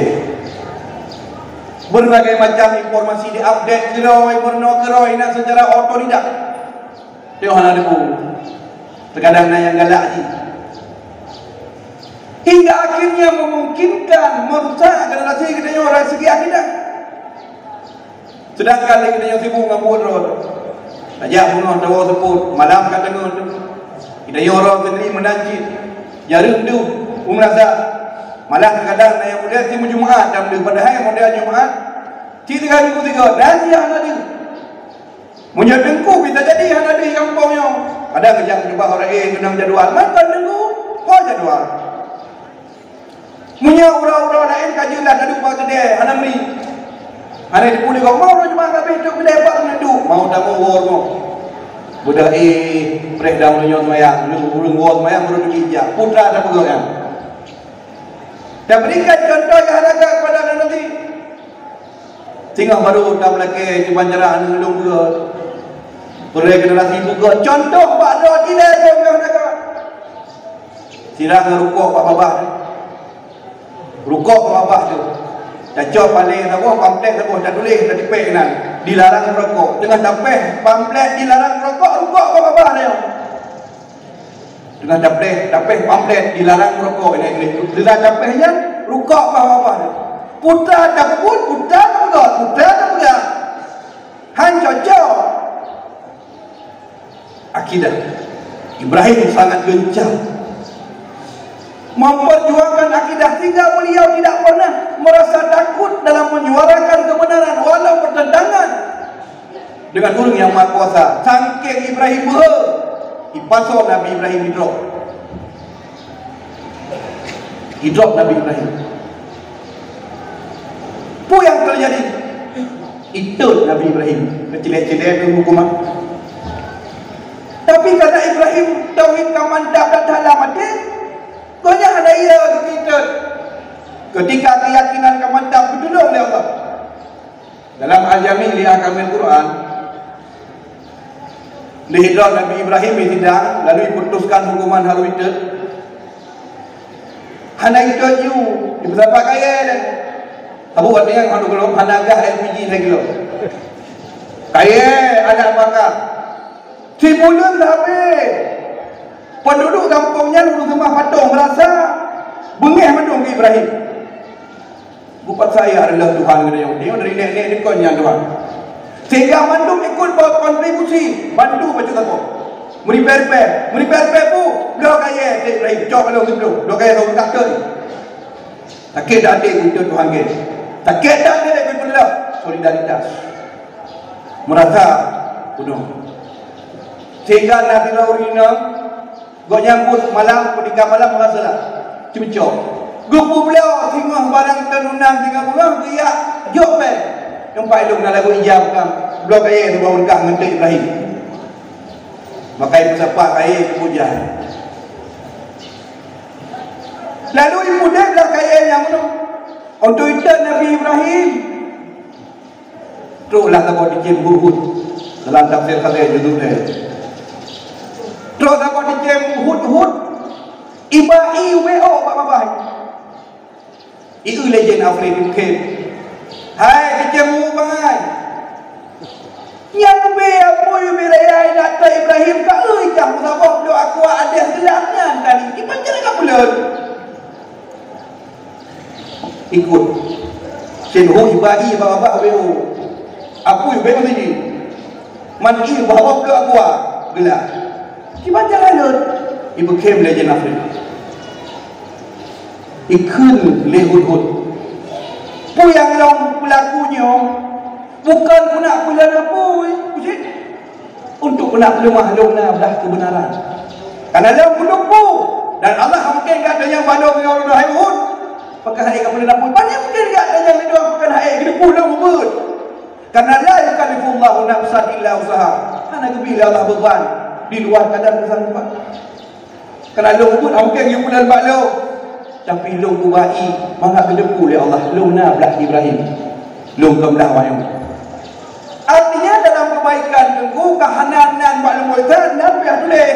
Berbagai macam informasi di-update keurôi, meurunoe keurôi, na secara otodidak. Teuh hana deungoe. Teukadang na nyang galak jih. Hingga akhirnya memungkinkan merusak generasi geutanyoe dari segi akidah. Sedangkan lé geutanyoe sibuk ngon buet droe. Tajak bunoe tawoe seupôt, malam ka teungeut. Geutanyoe droe sendiri meunan cit. Jareueng deuh u meunasah. Malah kadang na nyang model si meujumaat dan deuh, padahai model Jumaat cit tinggai minggu tiga, dan siang na deuh. Meunyoe teungku bisa jadi hana deuh gampông nyoe. Kadang geujak keubah orang laén geunong jadwal, mantong teungku ho jadwal. Meunyoe uroe-uroe laén ka jeulaih taduek bak keudè, hana mi. Hana teupeue lé gob, mau uroe Jumaat ka abéh, trok keudè pat hana duek, mau tamu woe rumoh. Beudah éh, preh dang meunyoe seumayang, ureueng woe seumayang baru jijak. Putra tapeugah nyan. Taberikan contoh nyang hana gèt kepada aneuk lagi. Singoh baru tameulakèe cuba cara aneuk lôn beuet. Peureulee generasi beuet. Contoh bak droe ilèe lôn nyang hana gèt. Sira ngon rukok bak babah teuh. Rukok bak babah teuh. Tacok paleng saboh, pamflet saboh, tatuléh, tatipèk nan, "Dilarang merokok." Teungoh tapèh pamflet dilarang merokok, rukok bak babah teuh. Teungoh tapèh, tapèh pamflet dilarang merokok, ilèe-ilèe. Teungoh tapèh nyan, rukok bak babah teuh. Putra tapeubuet, putra tapeugah, putra tapeugah. Han cocok. Akidah. Ibrahim sangat gencar memperjuangkan akidah sehingga beliau tidak pernah merasa takut dalam menyuarakan kebenaran walau bertentangan dengan ureueng nyang maha kuasa. Sangkeng Ibrahim beuhe, ipasoe Nabi Ibrahim idrop. Idrop Nabi Ibrahim. Peue nyang teujadi? Itot Nabi Ibrahim. Keucilek-cilek tu hukuman. Tapi karena Ibrahim tauhid ka mantap dan that lam até, gobnyan hana iya geuitot. Keutika keuyakinan ka mantap, geutulông lé Allah. Dalam Al-Jami' li Ahkamil Quran, lheuh idrop Nabi Ibrahim di sidang, lalu iputuskan hukuman harôh itot. Hana itot yue, ipeusapat kayèe lé. Saboh watèe nyan hana gohlom, hana gah L P G lhèe kilo. Kayèe aneuk baka. Sibuleuen habéh. Penduduk gampông nyan ureueng seumah patong, meurasa beungèh mandum keu Ibrahim. Bupat saya adalah Tuhan geutanyoe. Nyoe dari nèk-nèk dikon nyan Tuhan. Sehingga mandum ikut berkontribusi, bantu bacut sapo. Meuripèe-ripèe, meuripèe-ripèe peue? Bloe kayèe Syèh Ibrahim, cok lôn siplôh. Bloe kayèe lôn takheun. Sakét that até beutôi Tuhan gét. Sakét that até beutôi solidaritas. Meurasa bunoe. Sehingga na sidroe ureueng inong, gobnyan buet malam, keutika malam meurasa lah. Ceucok. Geupeubloe singoh barang teununang singoh beungoh, geujak jok bèe. Teumpat ilôn na lagu ija peugah, bloe kayèe sibawa meugah ngon Syèh Ibrahim. Maka ipeusapat kayèe ipeujan. Lalu ipudép lah kayèe nyang meunoe. Untuk itot Nabi Ibrahim. Trôh lah saboh cicém hudhud dalam tafsir Katsir juzuk lhèe. Trôh saboh cicém hudhud, iba ié ubé ôk bak babah. Ié lé jén Afrit ikhém. Hai cicém ôk bangai. Nyan ubé apui ubé raya inan Ibrahim ka eu ikah meusaboh bloe aqua adéh geulam nyan tadi. Iban cara ka buleuen. Ikot. Cén ôk iba ié bak babah ubé ôk. Apui ubé meusi jih. Man ié bak babah bloe aqua geulam. Kiban cara lôn. Ipeukhém lé jén Afrit. Ikheun lé hudhud. Peue nyang lôn peulaku nyoe? Bukon keuneuk peuleumah apui, cit. Untuk keuneuk peuleumah lôn na blah keubeunaran. Karena lôn meunumpu, dan Allah mungken gata nyang balo meunyoe lôn hai Uhud. Pakon hai ka peuleumah apui, pane mungken gata nyang lindong pakon hai geudeupu lôn ubeuet. Karena la yukallifullahu nafsan illa usaha. Hana geubri lé Allah beuban di luar kadar keusanggupan. Karena lôn ubeuet hana mungken geupeuleumah bak lôn. Tapi lôn kubai mangat geudeupu lé Allah, lôn na blah Ibrahim. Lôn kon blah wayong. Artinya dalam kebaikan teungku, keuhanaan bak lôn buet that, nan payah tuléh.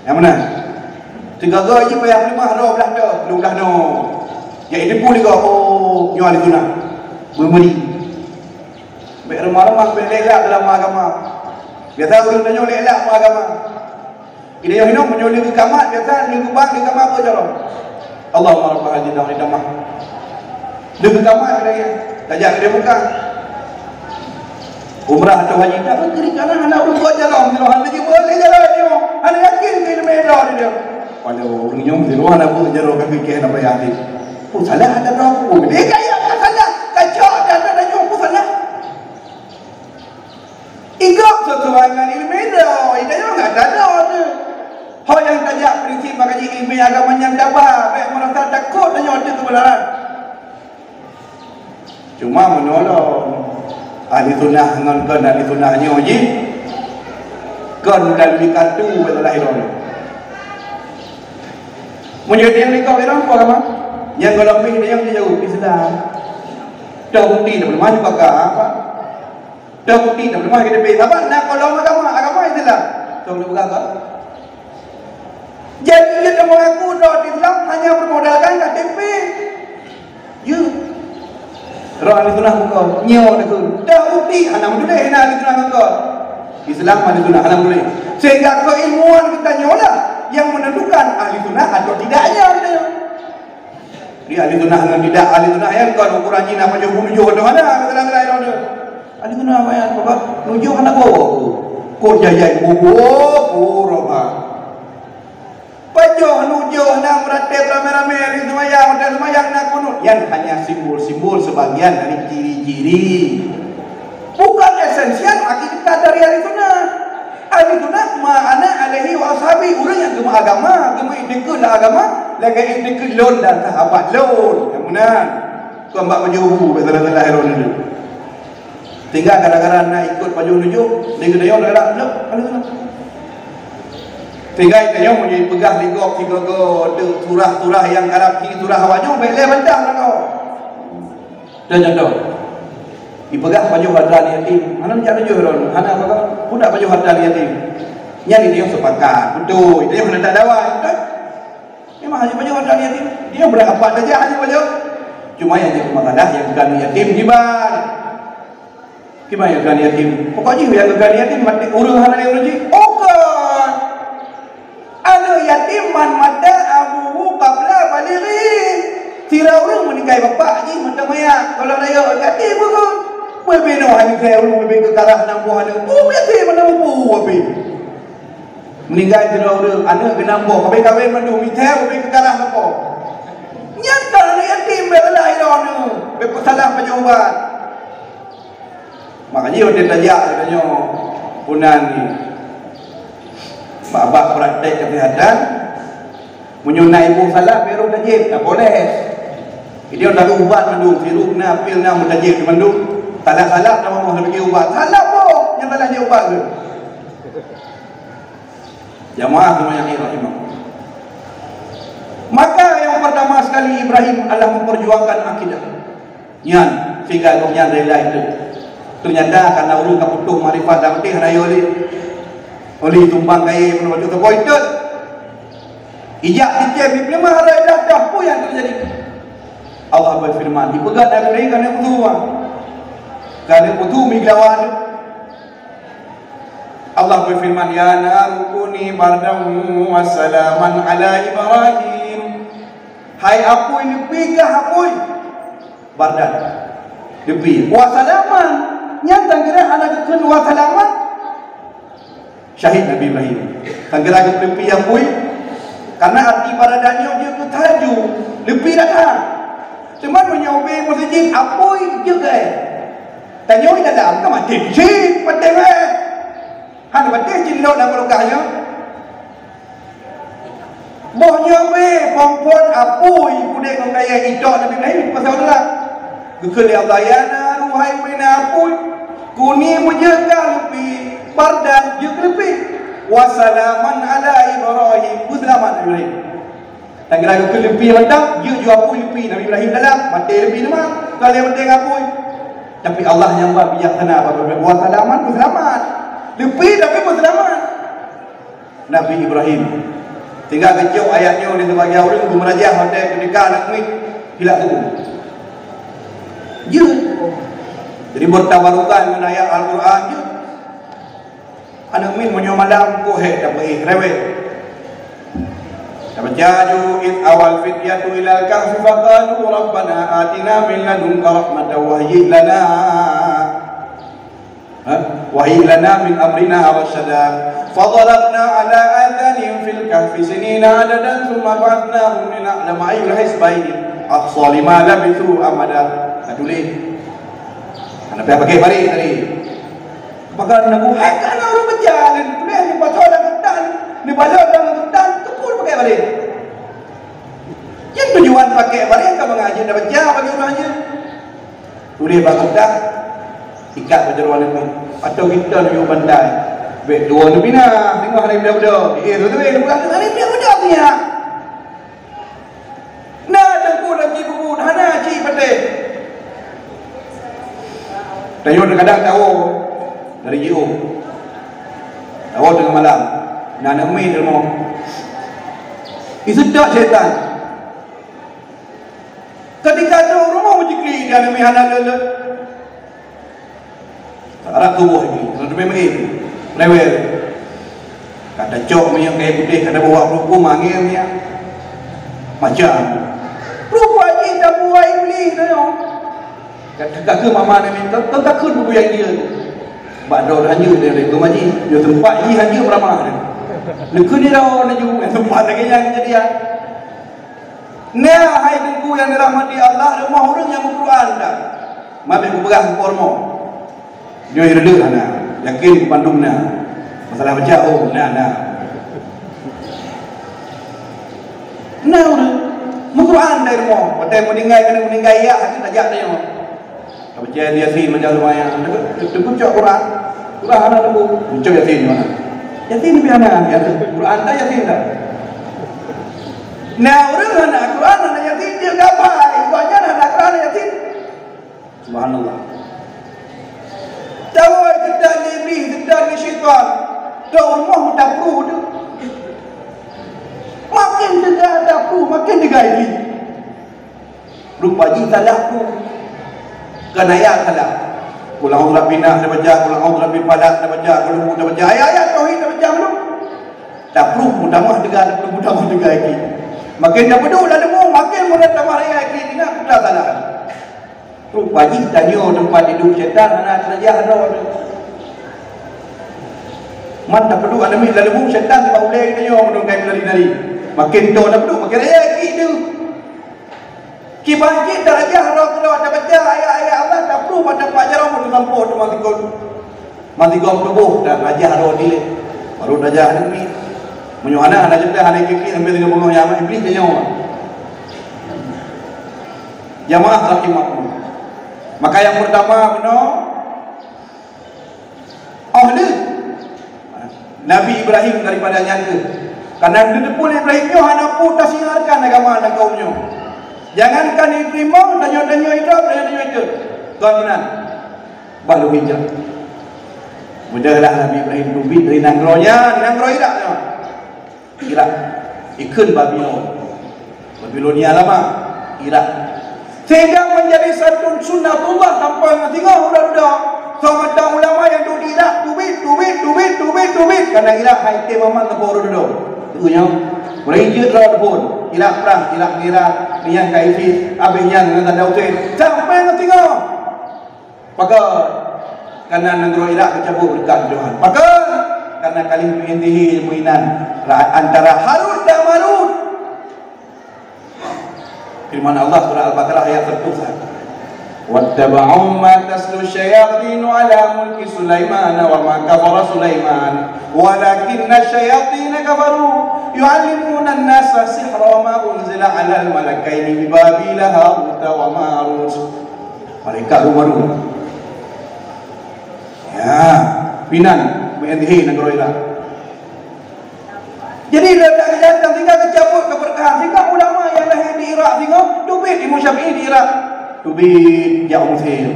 Nyang meunan. Sigoe-goe jih payah peuleumah droe blah droe, lôn blah noe. Jadi teupeu lé goe, oh, nyoe ahli sunnah. Meumeri. Bèk reumah-reumah, bèk lelak dalam agama. Biasa ureueng tanyoe lelak dalam agama. Di tanyoe hinoe meunyoe lheueh geukamat, biasa lheueh geubang, lheueh kamat peue jaroe? Allahumma rabba hadzihil da'wah tammah. Lheueh geukamat keu lagèe nyan, tajak keu Mekah. Umrah atau haji, tak keurik kana hana ureueng buet jaroe, hana jeuet buet lé jaroe nyoe. Hana yakin keu ileumèe droe di dia. Walau ureueng nyoe jaroe hana buet jaroe, kaki kèe hana payah deh. Oh, salah ada droe. Oh, dia kaya ka salah. Kacok dan ada nyoe pun salah. Igop sesuai ngon ileumèe droe, ileumèe nyoe nggak ada droe tu. Ho nyang tajak prinsip bak kaji ileumèe agama nyang daba, bèk meurasa takot tanyoe ateueh keubeunaran. Cuma meunolong ahli sunnah ngon kon ahli sunnah nyoe jih, kon dan bikatu bèk salah droe. Meunyoe dia likot droe apa agama? Nyang golom pih nyang dijaweueb Islam. Dah bukti dah belum maju baka apa? Dah bukti dah peuleumah K T P. Saban na kolom agama, agama Islam. Cong na peugah ka. Jadi, dia dah mengaku droe Islam hanya bermodalkan K T P. Ya. Droe ahli sunnah bukan. Nyoe dah tu. Dah bukti, hana meutuléh na ahli sunnah bukan. Islam ahli sunnah, hana meutuléh. Sehingga keilmuan kita nyoe lah yang menentukan ahli sunnah atau tidaknya, katanya. Di ahli sunnah ngon tidak ahli sunnah, ya, kon ukuran jih na pajoh peunujoh atau hana, misalnya, misalnya, misalnya. Ahli sunnah, ya, apa? Nujoh hana bawa. Kok jajai bobo, bobo, roba. Pajoh nujoh na meuratéb ramé-ramé ahli seumayang, watèe seumayang na kunut. Nyan hanya simbol-simbol sebagian dari ciri-ciri. Bukan esensial hakikat dari ahli sunnah. Ahli sunnah ma ana alaihi wa ashabi, ureueng nyang geumeuagama, geumeuiktikeuet lam agama, lagèe iktikeuet lôn dan sahabat lôn. Nyang meunan. Kon bak pajoh bu, bak salah-salah lôn nyoe. Tinggai gara-gara na ikot pajoh nujoh, lé geutanyoe galak blok, ahli sunnah. Tinggai tanyoe meunyoe peugah lé gob sigoe-goe deuk surah-surah nyang karab hi surah awak nyoe, bèk lé bantah lagoe. Dan contoh, ipeugah pajoh hareuta yatim, hana jak tujoh droe, hana apa-apa, pun tak pajoh hareuta yatim. Nyan tanyoe sepakat, beutôi, tanyoe hana tak dawa, beutôi? Memang hana pajoh hareuta yatim, dia beurangkapat saja hana pajoh. Cuma nyang jadi masalah nyang bukan yatim kiban. Kiban nyang bukan yatim. Pokok jih nyang bukan yatim mati ureueng hana lé ureueng jih. Bukan. Aneuk yatim man mata abuhu qabla balighi. Sira ureueng meuninggai bapak jih mantong manyang. Kalau rayeuk yatim bukan. Beubeunong hana ureueng beubeunong keukarah nam boh aneuk. Oh, yatim mana mampu habis. Meuninggai sira ureueng aneuk geunam boh, habis kawin mandum, mita habis keukarah lapor. Nyan ka aneuk yatim bèk salah ilôn nyoe, bèk peusalah pajoh ubat. Makajih watèe tajak geutanyoe punan ni. Bak-bak praktek kesehatan, meunyoe na iboh salah, bèk rôh tajép, tapoles. Jadi, taruh ubat mandum, sirup na, pil na, meutajép mandum. Salah-salah, tamah boh, tapiké ubat. Salah boh, nyang salah jih ubat tu. Jamaah semuanya yang rahimah. Maka yang pertama sekali Ibrahim adalah memperjuangkan akidah. Nyan, sehingga gobnyan rela itu. Ternyata karena ureueng ka putôh makrifat dan beutih rayo lé. Oleh tumbang kayèe pun bacut teuboy teuk. Ijak cicém di peuleumah raya dah, dah peue nyang teujadi. Allah beufeureuman, dipeugah Nabi Ibrahim ka neuk putôh. Ka neuk putôh mi geulawan. Allah beufeureuman, "Ya naru kuni bardan wa salaman ala Ibrahim." Hai apui, neupie kah apui. Bardan. Neupie. Wa salaman. Nyan tangkira hana geukheun wa salaman. Syahid Nabi Ibrahim. Tangkira geuneupie apui. Karena arti bardan nyoe jeuet keu taju. Neupie that. Teuma meunyoe ubé meuseujid apui jeuet keu Tanyoe dalam ka maté cit, maté weh. Hana maté cit lôn lam kulkas nyoe. Boh nyoe weh, phon-phon apui udeb ngon kayèe itok Nabi Ibrahim pasal udara. Geukheun lé Allah, "Ya naru, hai weh na apui, kuni meujeuet kah leupie, bardan, jeuet keu leupie. Wa salaman ala Ibrahim, beuseulamat Nabi Ibrahim." Dan kira geukheun leupie mantong, jeuet ju apui leupie Nabi Ibrahim dalam, maté leupie teuma, ka lheueh maté ngon apui. Tapi Allah nyang ba bijaksana, "Wa salaman," beuseulamat. Leupie tapi beuseulamat. Nabi Ibrahim. Tinggai geucok ayat nyoe lé sibagian ureueng beumeurajah watèe keudeka aneuk miet hilang tuboh. Jeuet. Jadi, beutabarukan ngon ayat Al-Quran jeuet. Aneuk miet meunyoe malam, kok hék tapeuéh, rewel. Tabaca ju, "Idh awal fityatu ilal kahfi faqalu rabbana atina min ladunka rahmatan wa hayyi' lana." Ha? "Wa hayyi' lana min amrina rasyada. Fadarabna ala adhanihim fil kahfi sinina adadan, tsumma ba'athnahum lina'lama ayyul hizbaini ahsa lima labithu amada." Ka tuléh. Hana payah pakai baréh tadi. Pakon na buhai ka na ureueng baca, laén tuléh di pasoe lam keutan, di balot lam keutan, teupeu pakai baréh. Nyan tujuan pakai baréh ka mangat jeuet tabaca bagi ureueng jeuet. Tuléh bak keutan, ikat bak jaroe aneuk miet. Atau kita nyoe bantai. Bèk dua nyoe pina, singoh hari muda-muda. Eh, tu, tu, eh, bukan hari muda-muda punya. Na teungku lam jibubuet, hana cit patéh. Tanyoe kadang tawoe dari jiôh. Tawoe teungoh malam. Na aneuk miet rumoh. Iseutôt syaitan. Ketika trok rumoh jiklik di aneuk miet hana leuet-leuet. Rab tuboh Iblih, keuneuk teumé meu'én, rewel. Ka tacok minyeuk kayèe putéh, ka tabawa bak peureukum, angén nyan. Macam. Rupa jih tabuai Iblih nyoe. Ka teuka keu mama nyan, ka, ka, ka kheun bubuya dia tu. Bak droe hanjeuet dia, dia keu maji. Dia teumpat jih hanjeuet beurama dia. Neukheun dia lawan laju, teumpat lagèe nyan keujadian. Nah, hai teungku nyang dirahmati Allah, rumoh ureueng nyang meuquran dak? Mabék kupeugah keu rumoh. Nyoe reuleueh hana, yakin bandum na. Masalah baca, oh, na, na. Na ureueng meuquran dari rumoh, watèe meuninggai keuneuk meuninggai, ya, hana tajak tanyoe. Ka baca Yasin macam lumayan. Teungku cok Quran. Quran hana teungku. Cok Yasin mana? Yasin lebih hana. Yasin. Quran tak Yasin tak? Nah, ureueng hana Quran, hana Yasin, dia gapai. Gobnyan hana Quran, hana Yasin. Subhanallah. Tawoe teuntang Iblih, teuntang syaitan. Trok rumoh meutapruh tu. Makin teuga tapruh, makin teuga Iblih. Rupa jih salah tu. Kan ayat salah. Qul a'udzu birabbin nas tabaca, qul a'udzu birabbil falaq tabaca, qul hu tabaca. Ayat-ayat tauhid tabaca belum. Tapruh mutamah teuga, tapruh mutamah teuga lagi. Makin tapeuduek lam leumô, makin meunan tamah raya lagi. Ingat peue salah. Rupa jih tanyoe teumpat duek syaitan hana teurajah droe. Man tapeuduek aneuk miet lam leumô, syaitan sibak ulèe tanyoe meunurunkan nari-nari. Makin toe tapeuduek, makin raya lagi tu. Kiban jih tarajah droe keudroe tabaca ayat-ayat Allah, tapruh bak teumpat jaroe meuteusampôh teuma sikon. Meusigom tuboh tarajah droe dilèe. Baru tarajah aneuk miet. Meunyoe hana, hana jeulaih, hana klik-klik sampai tiga puluh nyawa Iblih tanyoe. Jamaah rahimakumullah. Maka nyang peurtama bunoe, oh lheueh Nabi Ibrahim daripada nyan keuh. Karena geuteupeue lé Ibrahim nyoe hana peue tasiharkan agama dan kaum nyoe. Jangankan Ibrahim, tanyoe-tanyoe idrop, tanyoe-tanyoe idrop. Kon meunan. Bah lôn hijrah. Mudah lah Nabi Ibrahim teubiet dari nanggroe nyan, nanggroe Irak nyan. Irak. Ikheun Babilon. Babilonia lama. Irak. Sehingga menjadi satu sunnatullah sampai ngon singoh uroe dudoe. Soe mantong ulama nyang duek di Irak, teubiet, teubiet, teubiet, teubiet, teubiet. Karena Irak hai item aman teupeu uroe dudoe. Teungoh nyoe, mulai jeuet droe teupeu. Irak prang, Irak ngira, nyan ka ISIS, abéh nyan ngon Saddam Hussein. Sampai ngon singoh. Pakon? Karena nanggroe Irak geucabut beureukat Tuhan. Pakon? Karena kalimat intihi ilmu inan antara Harut dan Marut. Firman Allah surah Al-Baqarah ayat seratus satu. واتبعوا ما تتلو الشياطين على ملك سليمان وما كفر سليمان ولكن الشياطين كفروا يعلمون الناس السحر وما أنزل على الملكين ببابل هاروت وماروت. Malaikat Harut Marut. Ya, pinan meu'en he nanggroe Irak. Jadi, ledak jih datang sehingga geucabut keubeurkahan. Sehingga ulama nyang lahé di Irak singoh, teubiet Imam Syafi'i di Irak. Teubiet jak u Mesir.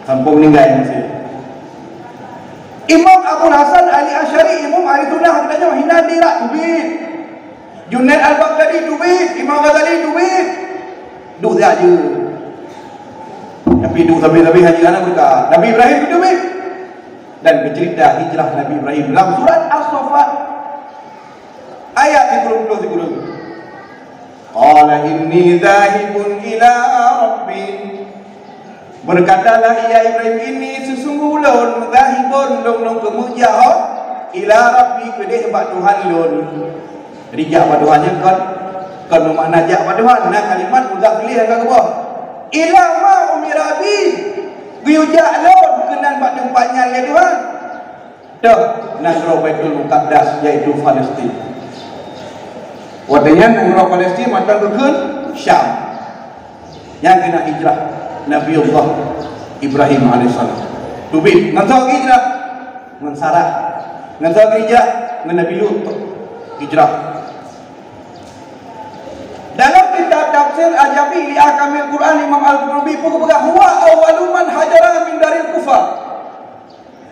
Sampoe meuninggai u Mesir. Imam Abul Hasan Ali Asy'ari, Imam Ahli Sunnah geutanyoe hinan di Irak, teubiet. Junaid Al-Baghdadi teubiet, Imam Ghazali teubiet. Duek siat jeuet. Tapi duek sabe-sabe hana jeuet hana beureukat. Nabi Ibrahim teubiet. Dan geuceurita hijrah Nabi Ibrahim lam surat As-Saffat ayat sikureueng ploh sikureueng. Qala inni dzahibun ila rabbi. Beukatalah ia Ibrahim, inni, seusunggoh lôn, dzahibun, lôn, lôn keumeujak ila rabbi, keudeh bak Tuhan lôn. Jadi jak bak Tuhan nyan kon, kon meumakna jak bak Tuhan, na kalimat mudhaf ilaih nyang ka geuboh. Ila ma umira bi, geuyue jak lôn keunan bak teumpat nyan lé Tuhan. Toh, nanggroe Baitul Muqaddas, yaitu Palestin. Watée nyan nanggroe Palestin mantong geukheun Syam. Nyan keunan hijrah Nabiullah Ibrahim alaihissalam. Teubiet, ngon soe hijrah? Ngon Sarah. Ngon soe hijrah? Ngon Nabi Lut. Hijrah. Dalam kitab Tafsir Al-Jami' li Ahkamil Quran, Imam Al-Qurtubi peugah, "Huwa awwalu man hajara min daril kufar."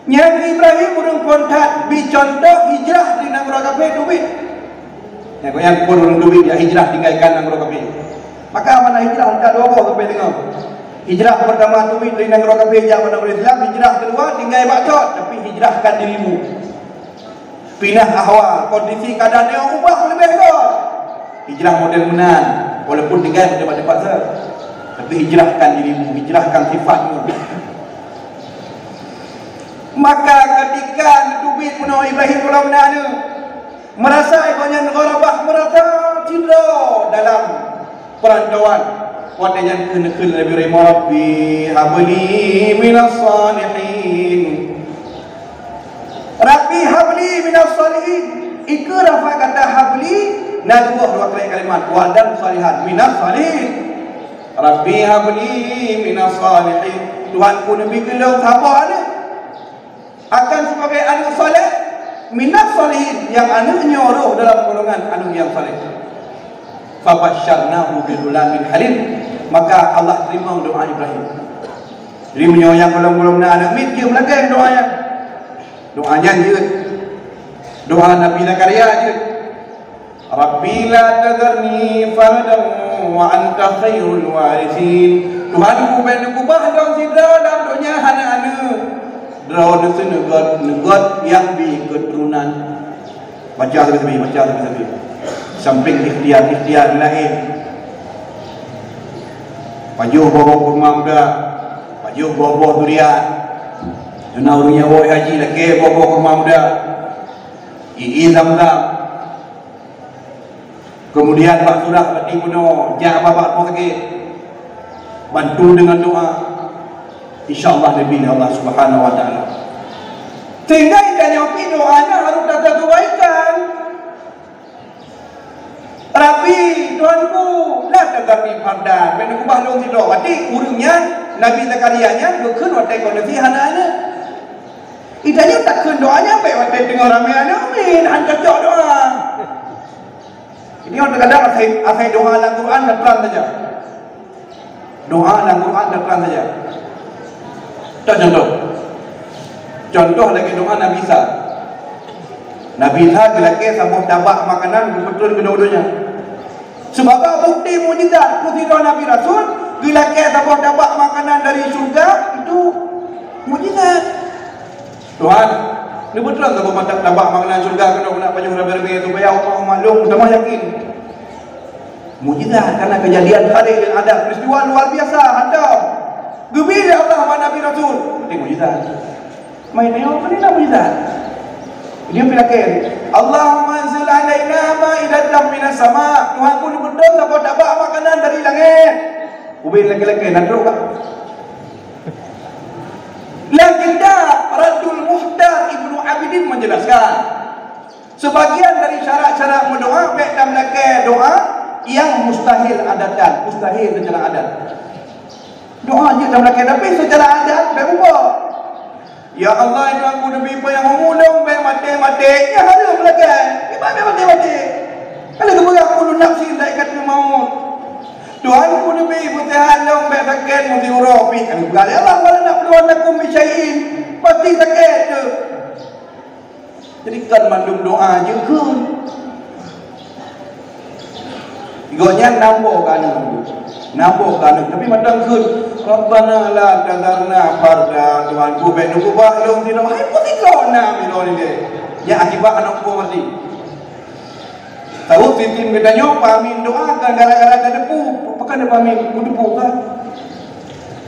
Nyan Ibrahim ureuëng phon that bi cuntoh hijrah di nanggroe kafé teubiet. Nyan keuh nyan phon ureuëng teubiet jak hijrah tinggai kan nanggroe kafé. Maka makna hijrah ka dua boh sampai deungoe. Hijrah pertama teubiet dari nanggroe kafé jak bak nanggroe Islam, hijrah kedua tinggai bak cot, tapi hijrahkan dirimu. Pinah ahwal, kondisi keadaan nyang ubah leubeh goe. Hijrah model meunan, walaupun tinggai bak teumpat-teumpat sa. Tapi hijrahkan dirimu, hijrahkan sifatmu. Maka ketika neuteubiet bunoe Ibrahim gohlom na aneuk, meurasa gobnyan gharabah, meurasa sidroe dalam peurantauan. Watée nyan keuh neukheun Nabi Ibrahim, "Rabbi habli minas salihin." "Rabbi habli minas salihin." Ikeue rafa kata habli, na geuboh dua kali kalimat, "Waladan salihan minas salihin." "Rabbi habli minas salihin." Tuhanku, neubi keu lôn saboh aneuk. Akan sebagai aneuk saleh, minas salihin, nyang aneuk nyoe rhoh dalam golongan aneuk nyang saleh. Fabasyarnahu bighulamin halim. Maka Allah teurimong doa Ibrahim. Jadi meunyoe nyang gohlom-gohlom na aneuk miet, jeuet meulakée doa nyan. Doa nyan jeuet. Doa Nabi Zakaria jeuet. "Rabbi la tadzarni fardan wa anta khairul warithin." Tuhanku, bèk neukeubah lôn sidroe lam donya hana aneuk. Droeneuh seuneugöt-neugöt nyang bi keuturonan. Baca sabe-sabe, baca sabe-sabe. Sampéng ikhtiar-ikhtiar laén. Pajoh boh-boh kurma muda, pajoh boh-boh durian. Nyang na ureueng nyang woe haji lakée boh-boh kurma muda. Ié Zam-Zam. Keumudian bak surah bak di bunoe, jak bak, bak rumah sakét. Bantu deungon doa. Insya Allah, neubi lé Allah Subhanahu wa Taala. Sehingga tanyoe pih doa nyan harôh tasesuaikan. Rabbi, Tuhanku, la tadzarni fardan, bèk neukeubah lôn sidroe. Berarti ureueng nyan, Nabi Zakaria nyan, geukheun watèe kondisi hana aneuk. Tanyoe takheun doa nyan bèk watèe teungoh ramè aneuk, amin, han cocok doa. Jadi, kadang-kadang asai, asai doa lam Quran, dah tran saja. Doa lam Quran dah tran saja. Contoh, contoh. Contoh lagèe doa Nabi Isa. Nabi Isa geulakèe saboh tabak makanan geupeutreun keunoe donya. Sebagai bukti mukjizat, keu sidroe Nabi Rasul geulakèe saboh tabak makanan dari syurga, itu mukjizat. Tuhan, neupeutreun saboh mata tabak makanan syurga keunoe keunak pajoh ramè-ramè supaya umat-umat lôn meutamah yakin. Mukjizat, karena kejadian khariq lil adat, peristiwa luar biasa, hantom. Geubri lé Allah bak Nabi Rasul. Berarti mukjizat. Meunan nyoe, meunan mukjizat. Dia pih lakèe, "Allahumma anzil alaina maidatan minas sama." Tuhanku, neupeutreun saboh tabak makanan dari langèt. Ubé laki-laki na trok ka. Lam kitab Raddul Muhtar, Ibnu Abidin menjelaskan, sebagian dari syarat-syarat mendoa, bèk tameulakèe doa yang mustahil adatan, mustahil secara adat. Doa jeuet tameulakèe, tapi secara adat bèk ubah. "Ya Allah, Tuhanku, neubi panyang umu lôn, bèk maté-maté." Nyan hareuem lakèe. Kiban bèk maté-maté. Ka lheueh geupeugah, "Kullu nafsin dha'iqatul maut." "Tuhanku, neubi peuseuhat lôn, bèk sakét meusiuroe." Pih ka lheueh geupeugah lé Allah, "Wa lanabluwannakum bisyai'in." Pasti sakét tu. Jadi, kon mandum doa jeuet kheun. Gobnyan namboh keuneuk, namboh keuneuk, tapi mantong kheun, "Rabbana la tazarna farda," Tuhanku, bèk neukeubah lôn sidroe. Hai, peue sidroe na sidroe nilai. Nyan akibat aneuk po maté. Tahu sistem geutanyoe, peuamin doa kan gara-gara tadepu. Pakon tadepu, peuamin? Kudepu kan?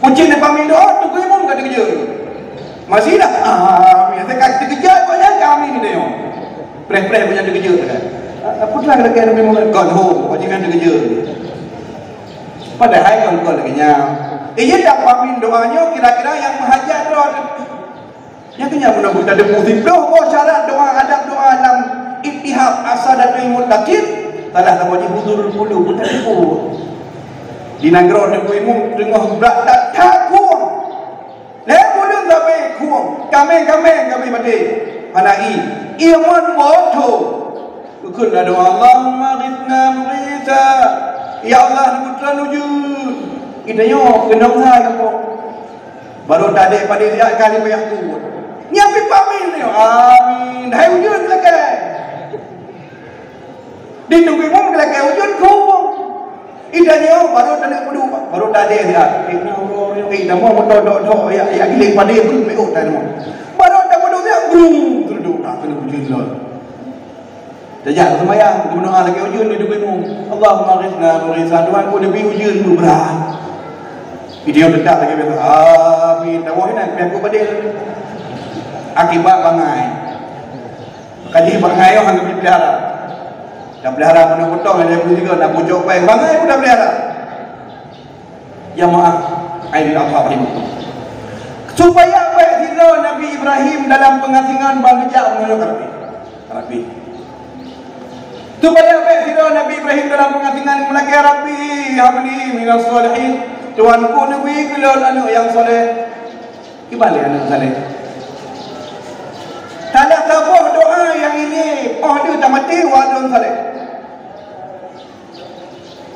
Kucing depan pintoe, teungku imum ka teukeujot. Masih dah. Amin. Teuka teukeujot, kok nyan ka amin geutanyoe. Preh-preh, kok nyan teukeujot kan. Apa telah kira-kira imum kan? Kon ho, kok nyan teukeujot. Padahai kon, kon lagèe nyan. Eh, iya tak peuamin doa nyoe kira-kira nyang meuhajat droe. Nyang keu nyan meunan buet tadeungoe siplôh boh syarat doa, adab doa lam Ittihaf As-Sadatul Muttaqin, salah saboh jih hudurul qulub, buet tadeungoe. Di nanggroe Teungku Imum teungoh brat that-that khueng. Lhèe buleuen sabe khueng, kaméng-kaméng kaméng maté. Hana ié, ié mon boh thô. Geukheun lam doa, "Allahumma aghitsna mughitsa." Ya Allah, neubeutrön ujeuen. Geutanyoe keunong hai kamoe. Barô tadek padé siat ka lheueh payah tuwot. Nyan pih peuamin nyoe. Amin. Hai ujeuen geulakèe. Di Teungku Imum geulakèe ujeuen khueng. Geutanyoe barô taneuk peuduek, barô tadek siat. Eh, na uroe nyoe, eh, na moto dok-dok, ya, ya giléng padé breueng meu'ot tanoh. Barô tapeuduek siat, breueng, teuduek, na keuneuk ujeuen lom. Tajak seumayang, geumeunyoe lagèe ujeuen di Teungku Imum. "Allahumma aghitsna mughitsan," Tuhanku, neubi ujeuen meubrat. Geutanyoe teutap lagèe biasa. Amin. Tawoe inan, pih aku padé. Akibat bangai. Kaji bangai nyoe hana geupelihara. Tapelihara meunan butong, ada pun tiga, na pucok pai. Bangai pun tapelihara. Jamaah Aidil Adha rahimakumullah. Supaya bèk sidroe Nabi Ibrahim dalam peungasingan ban geujak meunyoe ka Rabbi. Ka Rabbi. Supaya bèk sidroe Nabi Ibrahim dalam peungasingan meulakèe, "Rabbi habli minas shalihin." Tuhanku, neubi keu lôn aneuk nyang saleh. Kiban lé aneuk saleh. Salah saboh doa nyang ilèe 'oh deuh tamaté, "Waladun saleh."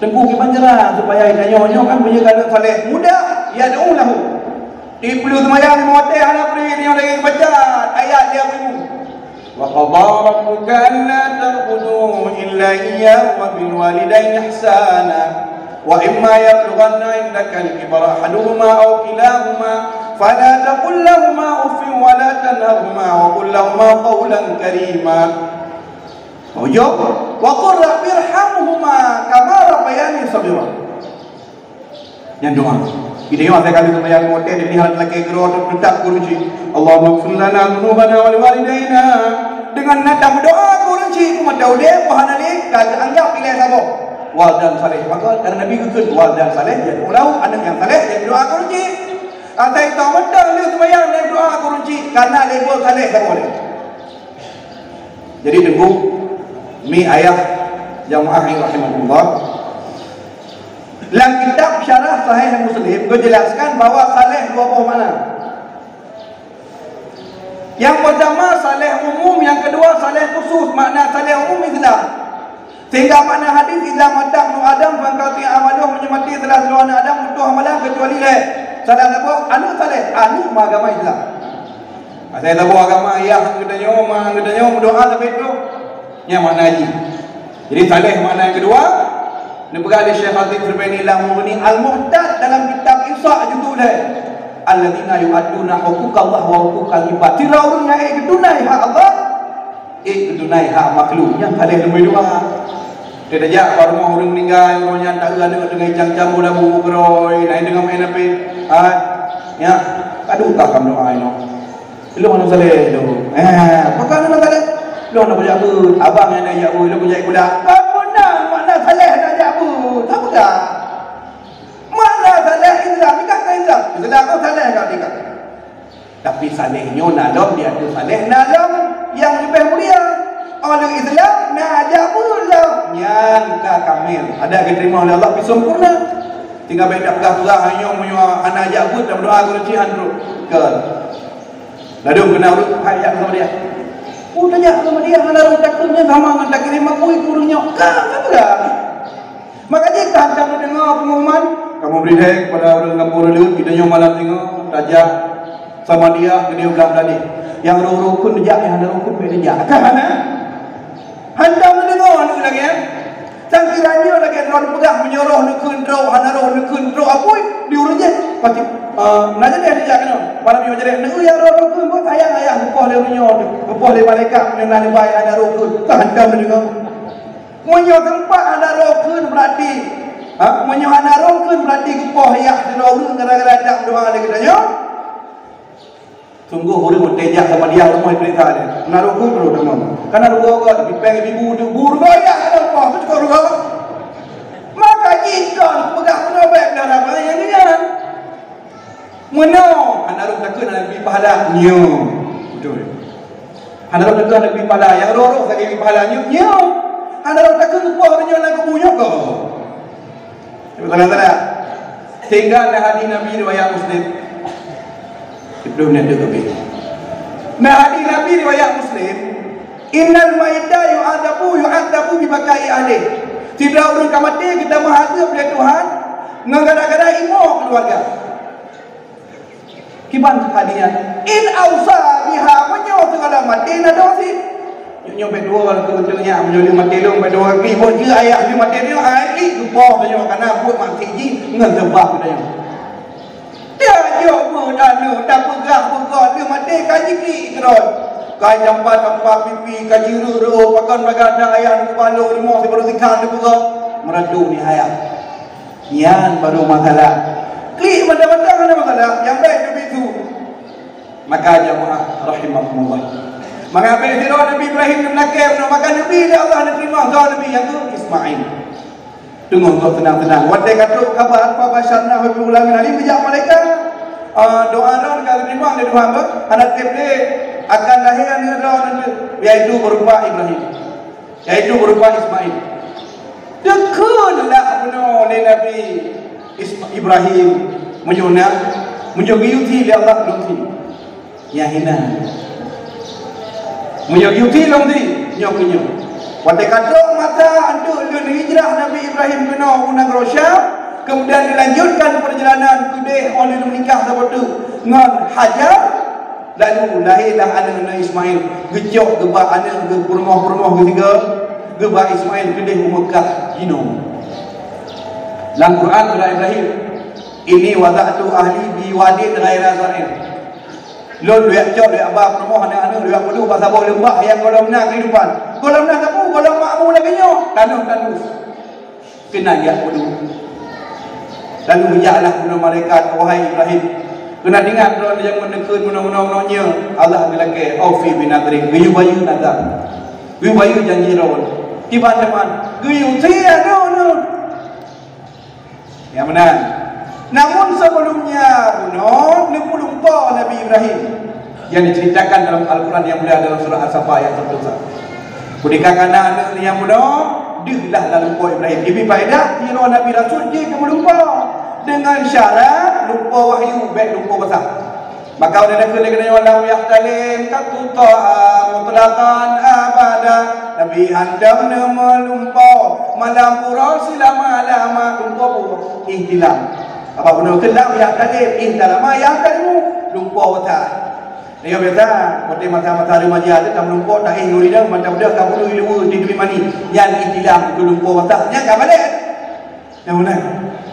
Teungku kiban cara supaya geutanyoe nyoe kan meunyoe ka aneuk saleh muda, yad'u lahu. Di peuleueh seumayang lima watèe hana pri nyoe lagèe baca ayat dia bunyi. "Wa qadha rabbuka alla ta'budu illa iyyahu wa bil walidayni ihsana. Wa imma yablughanna 'indakal kibara ahaduhuma aw kilahuma fala taqul lahuma uffin wa la tanharhuma wa qul lahuma qawlan karima." Ujong, "Wa qul rabbirhamhuma kama rabbayani shaghira." Nyan doa. Geutanyoe asai ka lheueh seumayang watèe di hal lakèe keudroe teutap keu ureueng chik, "Allahummaghfir lana dzunubana wa liwalidaina." Deungon na tameudoa keu ureueng chik, keu mata udép, bah hana lé, ka geuanggap ilèe saboh. Waladan saleh. Maka, karena Nabi geukheun, "Waladan saleh yad'u lahu," aneuk nyang saleh nyang doa keu ureueng chik. Asai tameudoa lheueh seumayang nyang doa keu ureueng chik, karena label saleh saboh lé. Jadi, Teungku, mi ayah jamaah yang rahimakumullah, lam kitab Syarah Sahih Muslim geujelaskan bahwa saleh dua boh makna. Nyang peurtama saleh umum, nyang keudua saleh khusus. Makna saleh umum Islam. Sehingga makna hadis, "Idza mata ibnu Adam fanqata'a amaluhu," meunyoe maté salah sidroe aneuk Adam, putôh amalan keucuali lhèe. Salah saboh aneuk saleh, aneuk meuagama Islam. Asai saboh agama ayah geutanyoe, ma geutanyoe meudoa sabe troh. Nyan makna jih. Jadi saleh makna nyang keudua, neupeugah lé Syekh Khatib Zubaini lam Mughni, "Al-Muhtad" dalam kitab Ihsa juzuk lhèe, "Alladzina yu'adduna huquqallah wa huquqal ibad." Sira ureueng nyang ék geutunai hak Allah, ék geutunai hak makhluk, nyan saleh teumeudoa. Teutajak bak rumoh ureueng meuninggai, uroe nyan taeu aneuk teungoh icam-cam bola bu keurôi, laén teungoh main H P. Hai, nyak, ka duka kam doa inoe. Lôn aneuk saleh lôn. Eh, pakon aneuk saleh? Lôn aneuk jak beuet, abang nyang jak beuet, lôn jak gula. Kon meunan makna saleh aneuk jak beuet. Ka peugah. Makna Saléh nyoe na lom, di ateueh saléh na lom nyang leubeh mulia. Ureueng Islam na jak beuet lom, nyan ka kamil. Adak geuteurimong lé Allah pih sempurna. Tinggai bèk tapeugah-peugah, nyoe meunyoe hana jak beuet dan meudoa geuruci han trok. Kon. Ladôm keunan ureueng hai jak keu Muhammadiyah. Oh, tajak keu Muhammadiyah hana rhot takheun nyan sama ngon takirém apui keu ureueng nyoe. Ka, ka peugah. Maka jih ka hantom neudeungoe peungumuman, "Kamoe bri lhèe kepada ureueng gampông Reuleueng, geutanyoe malam singoh tajak Samadiyah keudéh u Gang Gadeh. Nyang rhot-rhot kheun neujak, nyang hana rhot kheun bèk neujak." Ka hana? Hantom neudeungoe aneuk lagèe nyan. Sangkira nyoe lagèe droe peugah, meunyoe rhoh neukheun trok, hana rhoh neukheun trok apui, di ureueng jih. Pasti, eh, na jadi neujak keunoe. Malam nyoe jadi, "Neu ya rhoh-rhoh kheun, buet sayang ayah," geupoh lé ureueng nyoe, geupoh lé malaikat, meunyoe na neubai hana rhoh kheun. Ka hantom neudeungoe. Meunyoe teumpat hana rhoh kheun, berarti, ha, meunyoe hana rhoh kheun, berarti geupoh yah sidroe ureueng gara-gara jak meudoa lé geutanyoe. Sunggoh ureueng watèe jak Samadiyah rumoh peurintah nyan. Hana rhoh kheun, rhoh tamong. Kana rugoe gèt, dipèng ibu, bu rugoe yah, hana poh, keu rugoe. Maka jih kon peugah meunoe bèk, dah ramai nyang deungoe. Meunoe, hana rhoh takheun hana geubri pahala, nyoe. Beutôi. Hana rhoh takheun hana geubri pahala, nyang rhoh-rhoh sagai geubri pahala, nyoe, nyoe. Hana rhoh takheun geupoh meunyoe na kubu nyoe kon. Salah-salah. Sehingga na hadis Nabi riwayat Muslim. Siplôh minèt deuh keubiet. Na hadis Nabi riwayat Muslim, "Innal mayyita yu'adzabu, yu'adzabu bi bukai ahlih." Sidroe ureueng ka maté geutameuazab lé Tuhan ngon gara-gara imoe keuluwarga. Kiban hadis nyan, "In ausa biha," meunyoe sigohlom maté na doh sit. Nyoe, nyoe bèk dua keu teungoh nyan, meunyoe lheueh maté lôn bèk dua kali, buet jih ayah lheueh maté nyoe, ai klik geupoh tanyoe, kana buet maksiet jih ngon seubab tanyoe. Tajok beuet aneuk, tapeugah beugot lheueh maté ka jiklik keudroe. Ka jampa-jampa pipi, ka jireuek-reuek, pakon bagah dak ayah neubalok rumoh sibaroe sikhan neupeugah, meuradu nihayat. Nyan baru masalah. Klik mantong-mantong hana masalah, nyang bèk neubi su. Maka jamaah rahimakumullah. Maka bèk sidroe Nabi Ibrahim neulakèe, maka neubi lé Allah neuteurimong soe Nabi, yaitu Ismail. Teungoh gop seunang-seunang. Watèe ka trok kaba, "Fa basyarnahu bi ghulamin halim," geujak malaikat. Ah, doa nyan ka geuteurimong lé Tuhan, bah, hana trép lé akan lahé aneuk droe, yaitu beurupa Ibrahim. Yaitu beurupa Ismail. Teukeunlah bunoe lé Nabi Isma-, Ibrahim, meunyoe na, meunyoe geuyue thi lé Allah, lôn thi. Nyang hina. Meunyoe geuyue thi lôn thi, nyoe keuh nyoe. Watèe ka trok masa untuk lôn hijrah Nabi Ibrahim keunoe u nanggroe Syam, kemudian dilanjutkan perjalanan keudéh óh lheueh meunikah saboh teuk ngon Hajar, Lalu lahé lah aneuk Nabi Ismail, geucok geuba aneuk geuh peurumoh-peurumoh geuh sigoe, geuba Ismail keudéh u Meukah jinoe. Lam Quran surat Ibrahim, "Inni wada'tu ahli bi wadin ghaira zar'in." Lôn lôn cok, lôn ba peurumoh aneuk-aneuk, lôn peudong bak saboh leumbah nyang gohlom na keuhidupan. Gohlom na sapeue? Gohlom makmu lagèe nyoe, tanoh tandus. Keunan jak peudong. Lalu jaklah keunoe malaikat, "Wahai Ibrahim, keuneuk ingat droe nyang meuneukeun meunoe-meunoe nyoe, Allah geulakèe, aufi binadrik, geuyue bayeue nazar. Geuyue bayeue janji droe." Kiban teuma, geuyue sie droe. Nyang meunan. Namun sebelumnya bunoe neupeulumpo Nabi Ibrahim. Yang diceritakan dalam Al-Quran yang mulia dalam surah As-Safa ayat satu satu. Ketika kana aneuk nyang bunoe, deuh lah lam lumpo Ibrahim. Ibi faedah, nyoe Nabi Rasul jih keu meulumpo. Dengan syarat lumpo wahyu, bèk lumpo basah. Maka ulèe neukheun lagèe nyoe, "Lam yahtalim qattu taha mutlaqan abada." Nabi hantom neumeulumpo malam uroe seulama-lama, lumpo ihtilam. Apa bunoe kheun lam yahtalim, ihtalama yahtalimu, lumpo basah. Nyoe biasa, watèe masa-masa remaja teuh ka meulumpo, taéh ngon lidang, mantong deuh ka bunoe ileue di teumpat mandi. Nyan ihtilam keu lumpo basah, nyan ka balek. Nyang meunan.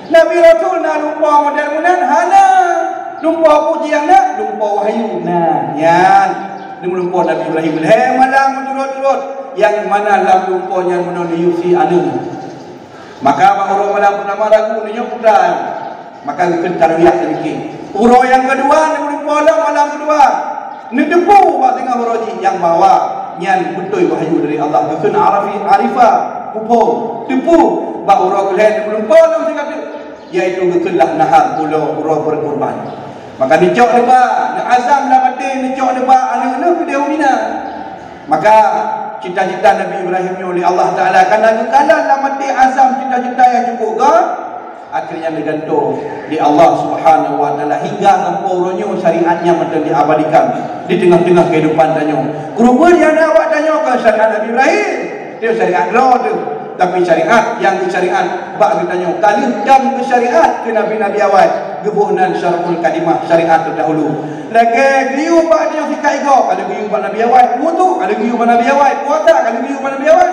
Nabi Rasul na lumpo model meunan? Hana. Lumpo peue nyang na? Lumpo wahyu. Nah, nyan. Neumeulumpo Nabi Ibrahim lhèe malam meuturot-turot. Nyang mana lam lumpo nyan meunoe neuyue sie aneuk. Maka bak uroe malam peutama ragu, neuyue putra. Maka geukheun tarwiyah seudikit. Uroe nyang keudua, neumeulumpo lom malam keudua. Neuteupeue bak singoh uroe jih nyang bahwa nyan beutôi wahyu dari Allah. Geukheun arifi-, arifah, muphom, teupeue bak uroe keulhèe neumeulumpo lom sigoe teuk, yaitu geukheun lah nahar, uroe, uroe beureukeureban. Maka neucok neuba, neuazam lam até neucok neuba aneuk neuh keudéh u Mina. Maka cita-cita Nabi Ibrahim nyoe lé Allah Taala ka na geukalon lam até azam cita-cita nyang cukup göt, akhirnya neugantoe lé Allah Subhanahu wa Taala hingga sampoe uroe nyoe syariat nyan mantong diabadikan di teungoh-teungoh keuhidupan tanyoe. Keureubeuen nyang na bak tanyoe kon syariat Nabi Ibrahim, nyoe syariat droe teuh. Tapi syariat nyang geusyariat bak geutanyoe ka lheueh dam geusyariat keu nabi-nabi awai, geuboh nan syar'ul kalimah, syariat terdahulu. Lagèe geuyue bak tanyoe sikat igoe, ka lheueh geuyue bak nabi awai, wudhu ka lheueh geuyue bak nabi awai, puasa ka lheueh geuyue bak nabi awai.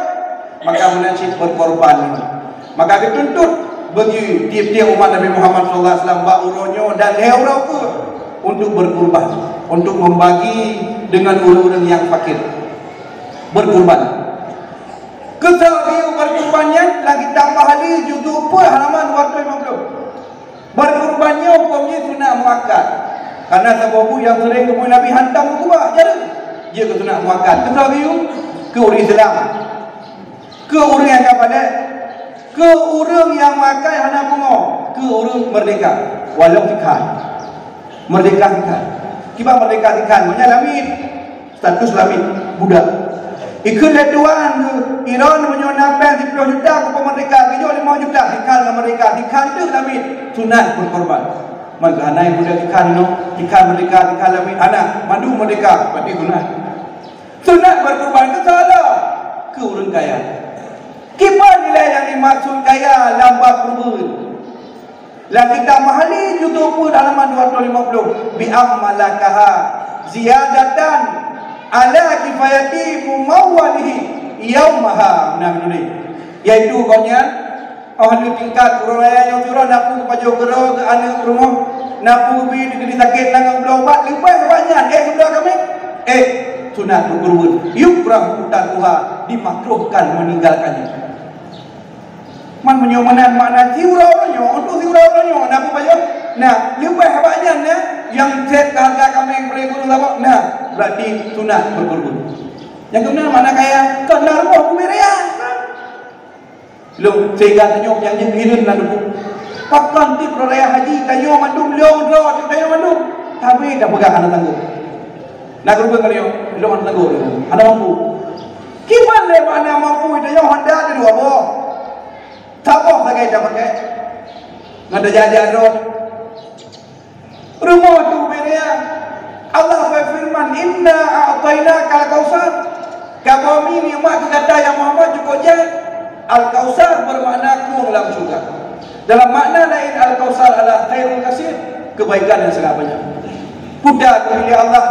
Maka meunan cit berkorban. Maka geutuntut bagi tiep-tiep umat Nabi Muhammad sallallahu alaihi wasallam bak uroe nyoe dan lhèe uroe keue untuk berkurban, untuk membagi dengan ureueng-ureueng nyang fakir. Berkurban. Keu soe geuyue berkurban nyan, lam kitab Mahalli juzuk peuet halaman dua ratus lima puluh. Berkurban nyoe hukôm jih sunat muakkad. Karena saboh buet nyang sering geupeugah Nabi hantom geukeubah, jareueng. Jeuet keu sunat muakkad. Keu soe geuyue? Keu ureueng Islam. Keu ureueng nyang ka balek, keu ureueng nyang makai hana pungo, keu ureueng meurdeka, walau sikhan. Meurdeka sikhan. Kiban meurdeka sikhan, meunyoe lamiet, status lamiet, budak. Ikheun lé tuan geuh, "Droeneuh meunyoe na péng siplôh juta, kupeumeurdeka, geujok limong juta, sikhan ngon meurdeka, sikhan teuk lamiet, sunat berkorban." Man keuh hana budak sikhan inoe, sikhan meurdeka, sikhan lamiet, hana, mandum meurdeka, berarti sunat. Sunat berkurban keu soe? Keu ureueng kaya. Kiban nilai nyang dimaksud kaya lam bab keureubeuen? Lam kitab Mahalli juzuk peuet halaman dua ratus lima puluh, "Bi am malakaha ziyadatan ala kifayati mumawwalihi yaumaha," meunan geutuléh. Yaitu gobnyan, oh, lheueh tingkat ureueng raya nyang sidroe na peue geupajoh keudroe keu aneuk rumoh, na peue geubi sakét lam bloe ubat, leubeh bak nyan, éh, geubloe kaméng, éh, sunat berkurban, yukrahu tarkuha, dimakruhkan meninggalkannya. Man meunyoe meunan makna siuroe uroe nyoe, untuk siuroe uroe nyoe, na peue pajoh? Nah, leubeh bak nyan, nah, nyang sép keu hareuga kaméng peureulèe gurèe saboh, nah, berarti sunat berkurban. Nyang keunan makna kaya, kon na rumoh bubé raya. Lôn, sehingga tanyoe nyang jeuet hireuen lam teungku. Pakon tiep raya haji tanyoe mandum lôn droe, tanyoe mandum. Tapi tapeugah hana sanggob. Na geupeugah keu lôn, lôn hana sanggob, hana mampu. Kiban lé makna mampu, tanyoe honda teuh dua boh. Saboh sagai tapakai. Ngon tajak-jak droe. Rumoh tu bubé raya. Allah berfirman, "Inna a'tainakal kautsar." Kamoe mi nikmat keu gata, ya Muhammad, cukôp jai. Al-Kautsar bermakna krueng lam syurga. Dalam makna lain, Al-Kautsar adalah khairul katsir, kebaikan yang sangat banyak. Peue teuma keubiet Allah,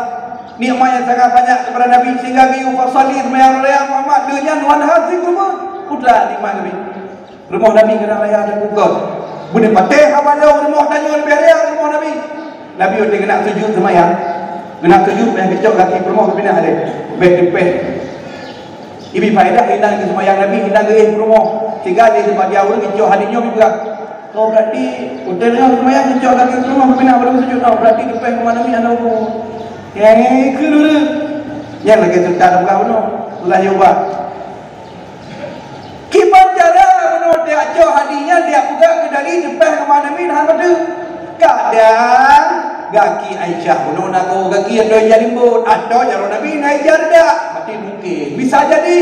nikmat yang sangat banyak kepada Nabi, sehingga geuyue fasali seumayang raya Muhammad, lheueh nyan wanhar, sikeureubeuen. Peue teuma nikmat keubiet. Rumoh Nabi keunan raya dan bukon. Beuneupatéh haba lôn rumoh tanyoe leubeh raya rumoh Nabi. Nabi watèe geunak sujud seumayang, geunak sujud, meunan geucok gaki peurumoh geupinah lé, bèk teupèh. Ibi faedah inan keu seumayang Nabi, inan geuéh peurumoh. Siga lé seubagian ureueng geucok hadih nyoe jipeugah, "Oh, berarti watèe lôn seumayang geucok gaki peurumoh geupinah baru sujud, oh, berarti teupèh keu Nabi hana huköm." Nyan keuh lureueng. Nyan lagèe teuka teupeugah bunoe. Ulah nyoe bah. Kiban cara bunoe tajak cok hadih nyan tajak peugah keu Nabi teupèh keu Nabi hana beutôi. Kadang gaki Aisyah bunoe na goe gaki atau ija limbot, atau jaroe Nabi na ija reudak. Berarti mungkin. Bisa jadi.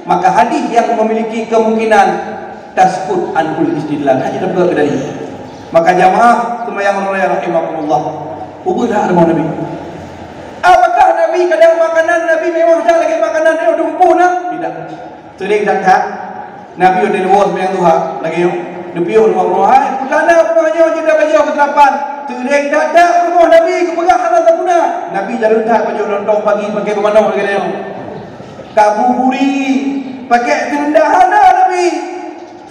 Maka hadih yang memiliki kemungkinan taskut anhul istidlal. Hana tapeugah keu dalil. Maka jamaah seumayang uroe raya rahimakumullah. Ubeulah rumoh Nabi. Apakah Nabi kadang makanan Nabi mewah that lagèe makanan nyoe dumpeue na? Tidak. Seuring that-that, Nabi watèe leumo seumayang duha, lagèe nyoe, neupiôh lima puluh, "Hai, peue teuma na peurumoh nyoe jeuet tapajoh keu seulapan?" Seuring that-that peurumoh Nabi geupeugah hana sapeue na. Nabi jalan that pajoh lontong pagi pakai beumanok lagèe nyoe. Ka buburi, pakai seureundah hana Nabi.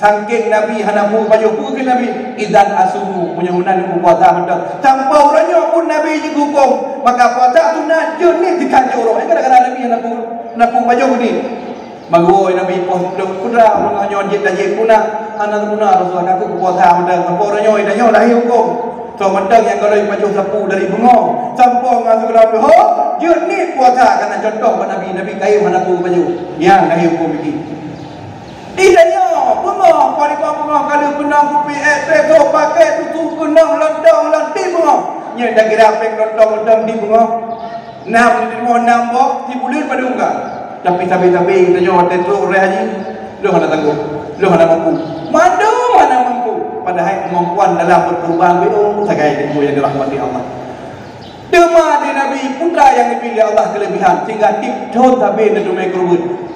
Sangking Nabi hana peue pajoh, peue kheun Nabi, "Idzan asumu, meunyoe meunan lôn puasa mantong." Sampoe uroe nyoe pun Nabi jeuet huköm, maka puasa sunat jeuet niet dikhancor uroe. Gara-gara Nabi hana peue, hana peue pajoh niet. Meugoe Nabi poh siplôh, peue teuma ureueng nyoe jeuet tajép peue na, hana guna Rasulullah, ka keuh puasa mantong. Sampoe uroe nyoe, tanyoe lahé huköm. Soe mantong nyang gohlom pajoh sapeue dari beungoh, sampoe ngon sigohlom leuhô, jeuet niet puasa, kana contoh bak Nabi, Nabi kayém hana peue pajoh. Nyan lahé huköm jih. Di tanyoe, beungoh, peulimong beungoh ka lheueh keunong kupi, espresso, pakèt, susu, keunong, lontong, lanti beungoh. Nyan takira péng lontong-lontong di beungoh. Nam di beungoh nam boh, sibuleuen padum ka. Tapi sabe-sabe geutanyoe watée trok ureuëng haji, lôn hana sanggob, lôn hana mampu. Mandum hana mampu. Padahai keumampuan dalam berkurban beu sagai teungku nyang dirahmati Allah. Teuma di Nabi, peue nyang geubri lé Allah keuleubihan, sehingga tiep thon sabe neuteumé keureubeuen.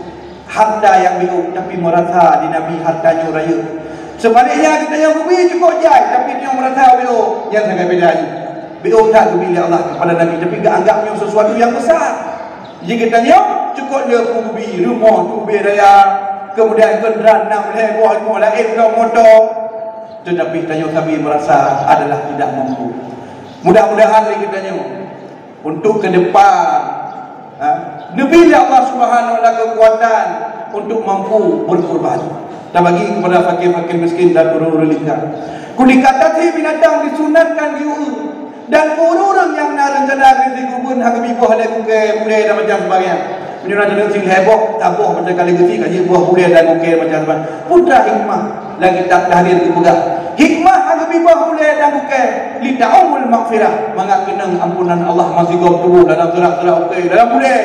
Harta nyang beu, tapi meurasa di Nabi harta nyoe rayeuk. Seubaliknya, geutanyoe geubri cukôp jai, tapi tanyoe meurasa beu, nyan sagai beda jih. Beu that geubri lé Allah kepada Nabi, tapi geuanggap nyoe sesuatu nyang besar. Jadi geutanyoe cukôp le peue geubri, rumoh, ubé raya, kemudian kendaraan nam lhée boh, limoh laén lom moto. Tetapi tanyoe sabe meurasa adalah tidak mampu. Mudah-mudahan lé geutanyoe untuk ke depan, ha, neubri lé Allah Subhanahu wa Taala kekuatan untuk mampu berkurban. Tabagi kepada fakir-fakir miskin dan ureuëng-ureuëng lingka. Keudika tasie binatang disunatkan jiureuëng, dan keu ureuëng-ureuëng nyang na rencana geusie keureubeuen hana geubi boh lé gukée, bulée dan macam sebagainya. Meunyoe na teuneuk sing lhée boh, taboh macam kali geusie ka jeuet boh bulée dan gukée macam sebagainya. Peue hikmah? Lagée kitab Tahrir geupeugah, hikmah hana geubi boh ulée dan gukée, li ta'umul maghfirah, mangat keunong ampunan Allah meusigom tuboh dalam seurak-seurak ukée, dalam ulée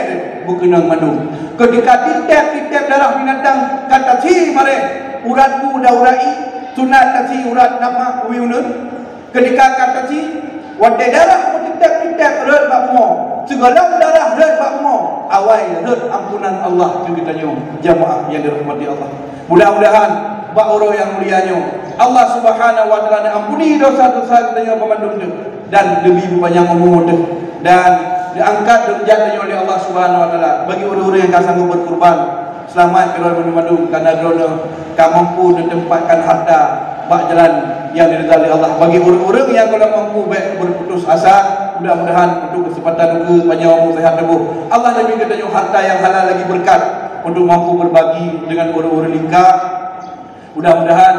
beukeunong mandum. Keudika titép-titép darah binatang ka tasie maréh, urat bu dan urat ié, sunat tasie urat nafah, uwie uneuen. Keudika ka tasie, watée darah meutitép-titép rhot bak bumoe, sigohlom darah rhot bak bumoe, awai rhot ampunan Allah keu geutanyoe, jamaah nyang dirahmati Allah. Mudah-mudahan bak uroe nyang mulia nyoe, Allah Subhanahu wa Taala neuampuni desya-desya geutanyoe banmandum teuh dan leubeh peupanyang umu teuh dan neuangkat deurajat tanyoe lé Allah Subhanahu wa Taala. Bagi ureuëng-ureuëng nyang ka sanggob beukurban, seulamat keudroe banmandum, kareuna droeneuh ka mampu neuteumpatkan harta bak jalan nyang diridha lé Allah. Bagi ureuëng-ureuëng nyang gohlom mampu, bék beuputus asa. Mudah-mudahan untuk keuseumpatan ukeue, panyang umu, seuhat tuboh, Allah leubeh geutanyoe harta nyang halal lagi beureukat untuk mampu beubagi deungon ureuëng-ureuëng lingka. Mudah-mudahan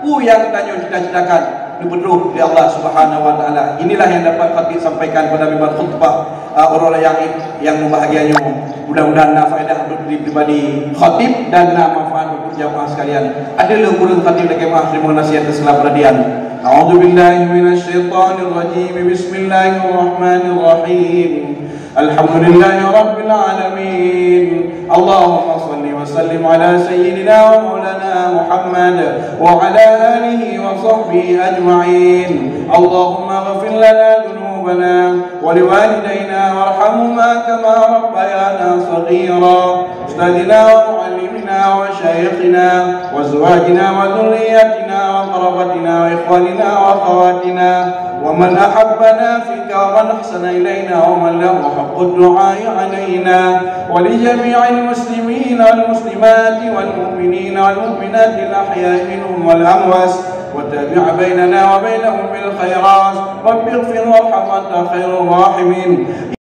peue nyang tanyoe cita-citakan neupeutroh lé Allah Subhanahu wa Taala. Inilah yang dapat khatib sampaikan pada mimbar khutbah, uh, uroe raya Id nyang mubahgia nyoe. Mudah-mudahan na faedah untuk diri pribadi khatib dan na manfaat untuk jamaah sekalian. Adeuh lôn kureueng khatib lakée meu'ah, teurimong nasihat dan seulamat radian. A'udzubillahi minasyaitonirrajim. Bismillahirrahmanirrahim. Alhamdulillahi rabbil alamin. Allahumma shalli wa sallim ala sayyidina wa maulana Muhammad wa ala alihi wa sahbihi ajma'in. Allahumma ghfir lana dhunubana wa liwalidayna warhamhuma kama rabbayana shaghira. Ustadzina wa muallimina wa masyayikhina wa azwajina wa dzurriyyatina wa qarabatina wa ikhwanina wa akhawatina wa man ahabbana fika wa man ahsana ilaina wa man lahu haqqud du'ai alaina, wa li jami'il muslimina wal muslimati wal mu'minina wal mu'minati al ahya'i minhum wal amwat, wa tabi' bainana wa bainahum bil khairat. Rabbighfir warham, anta khairur rahimin.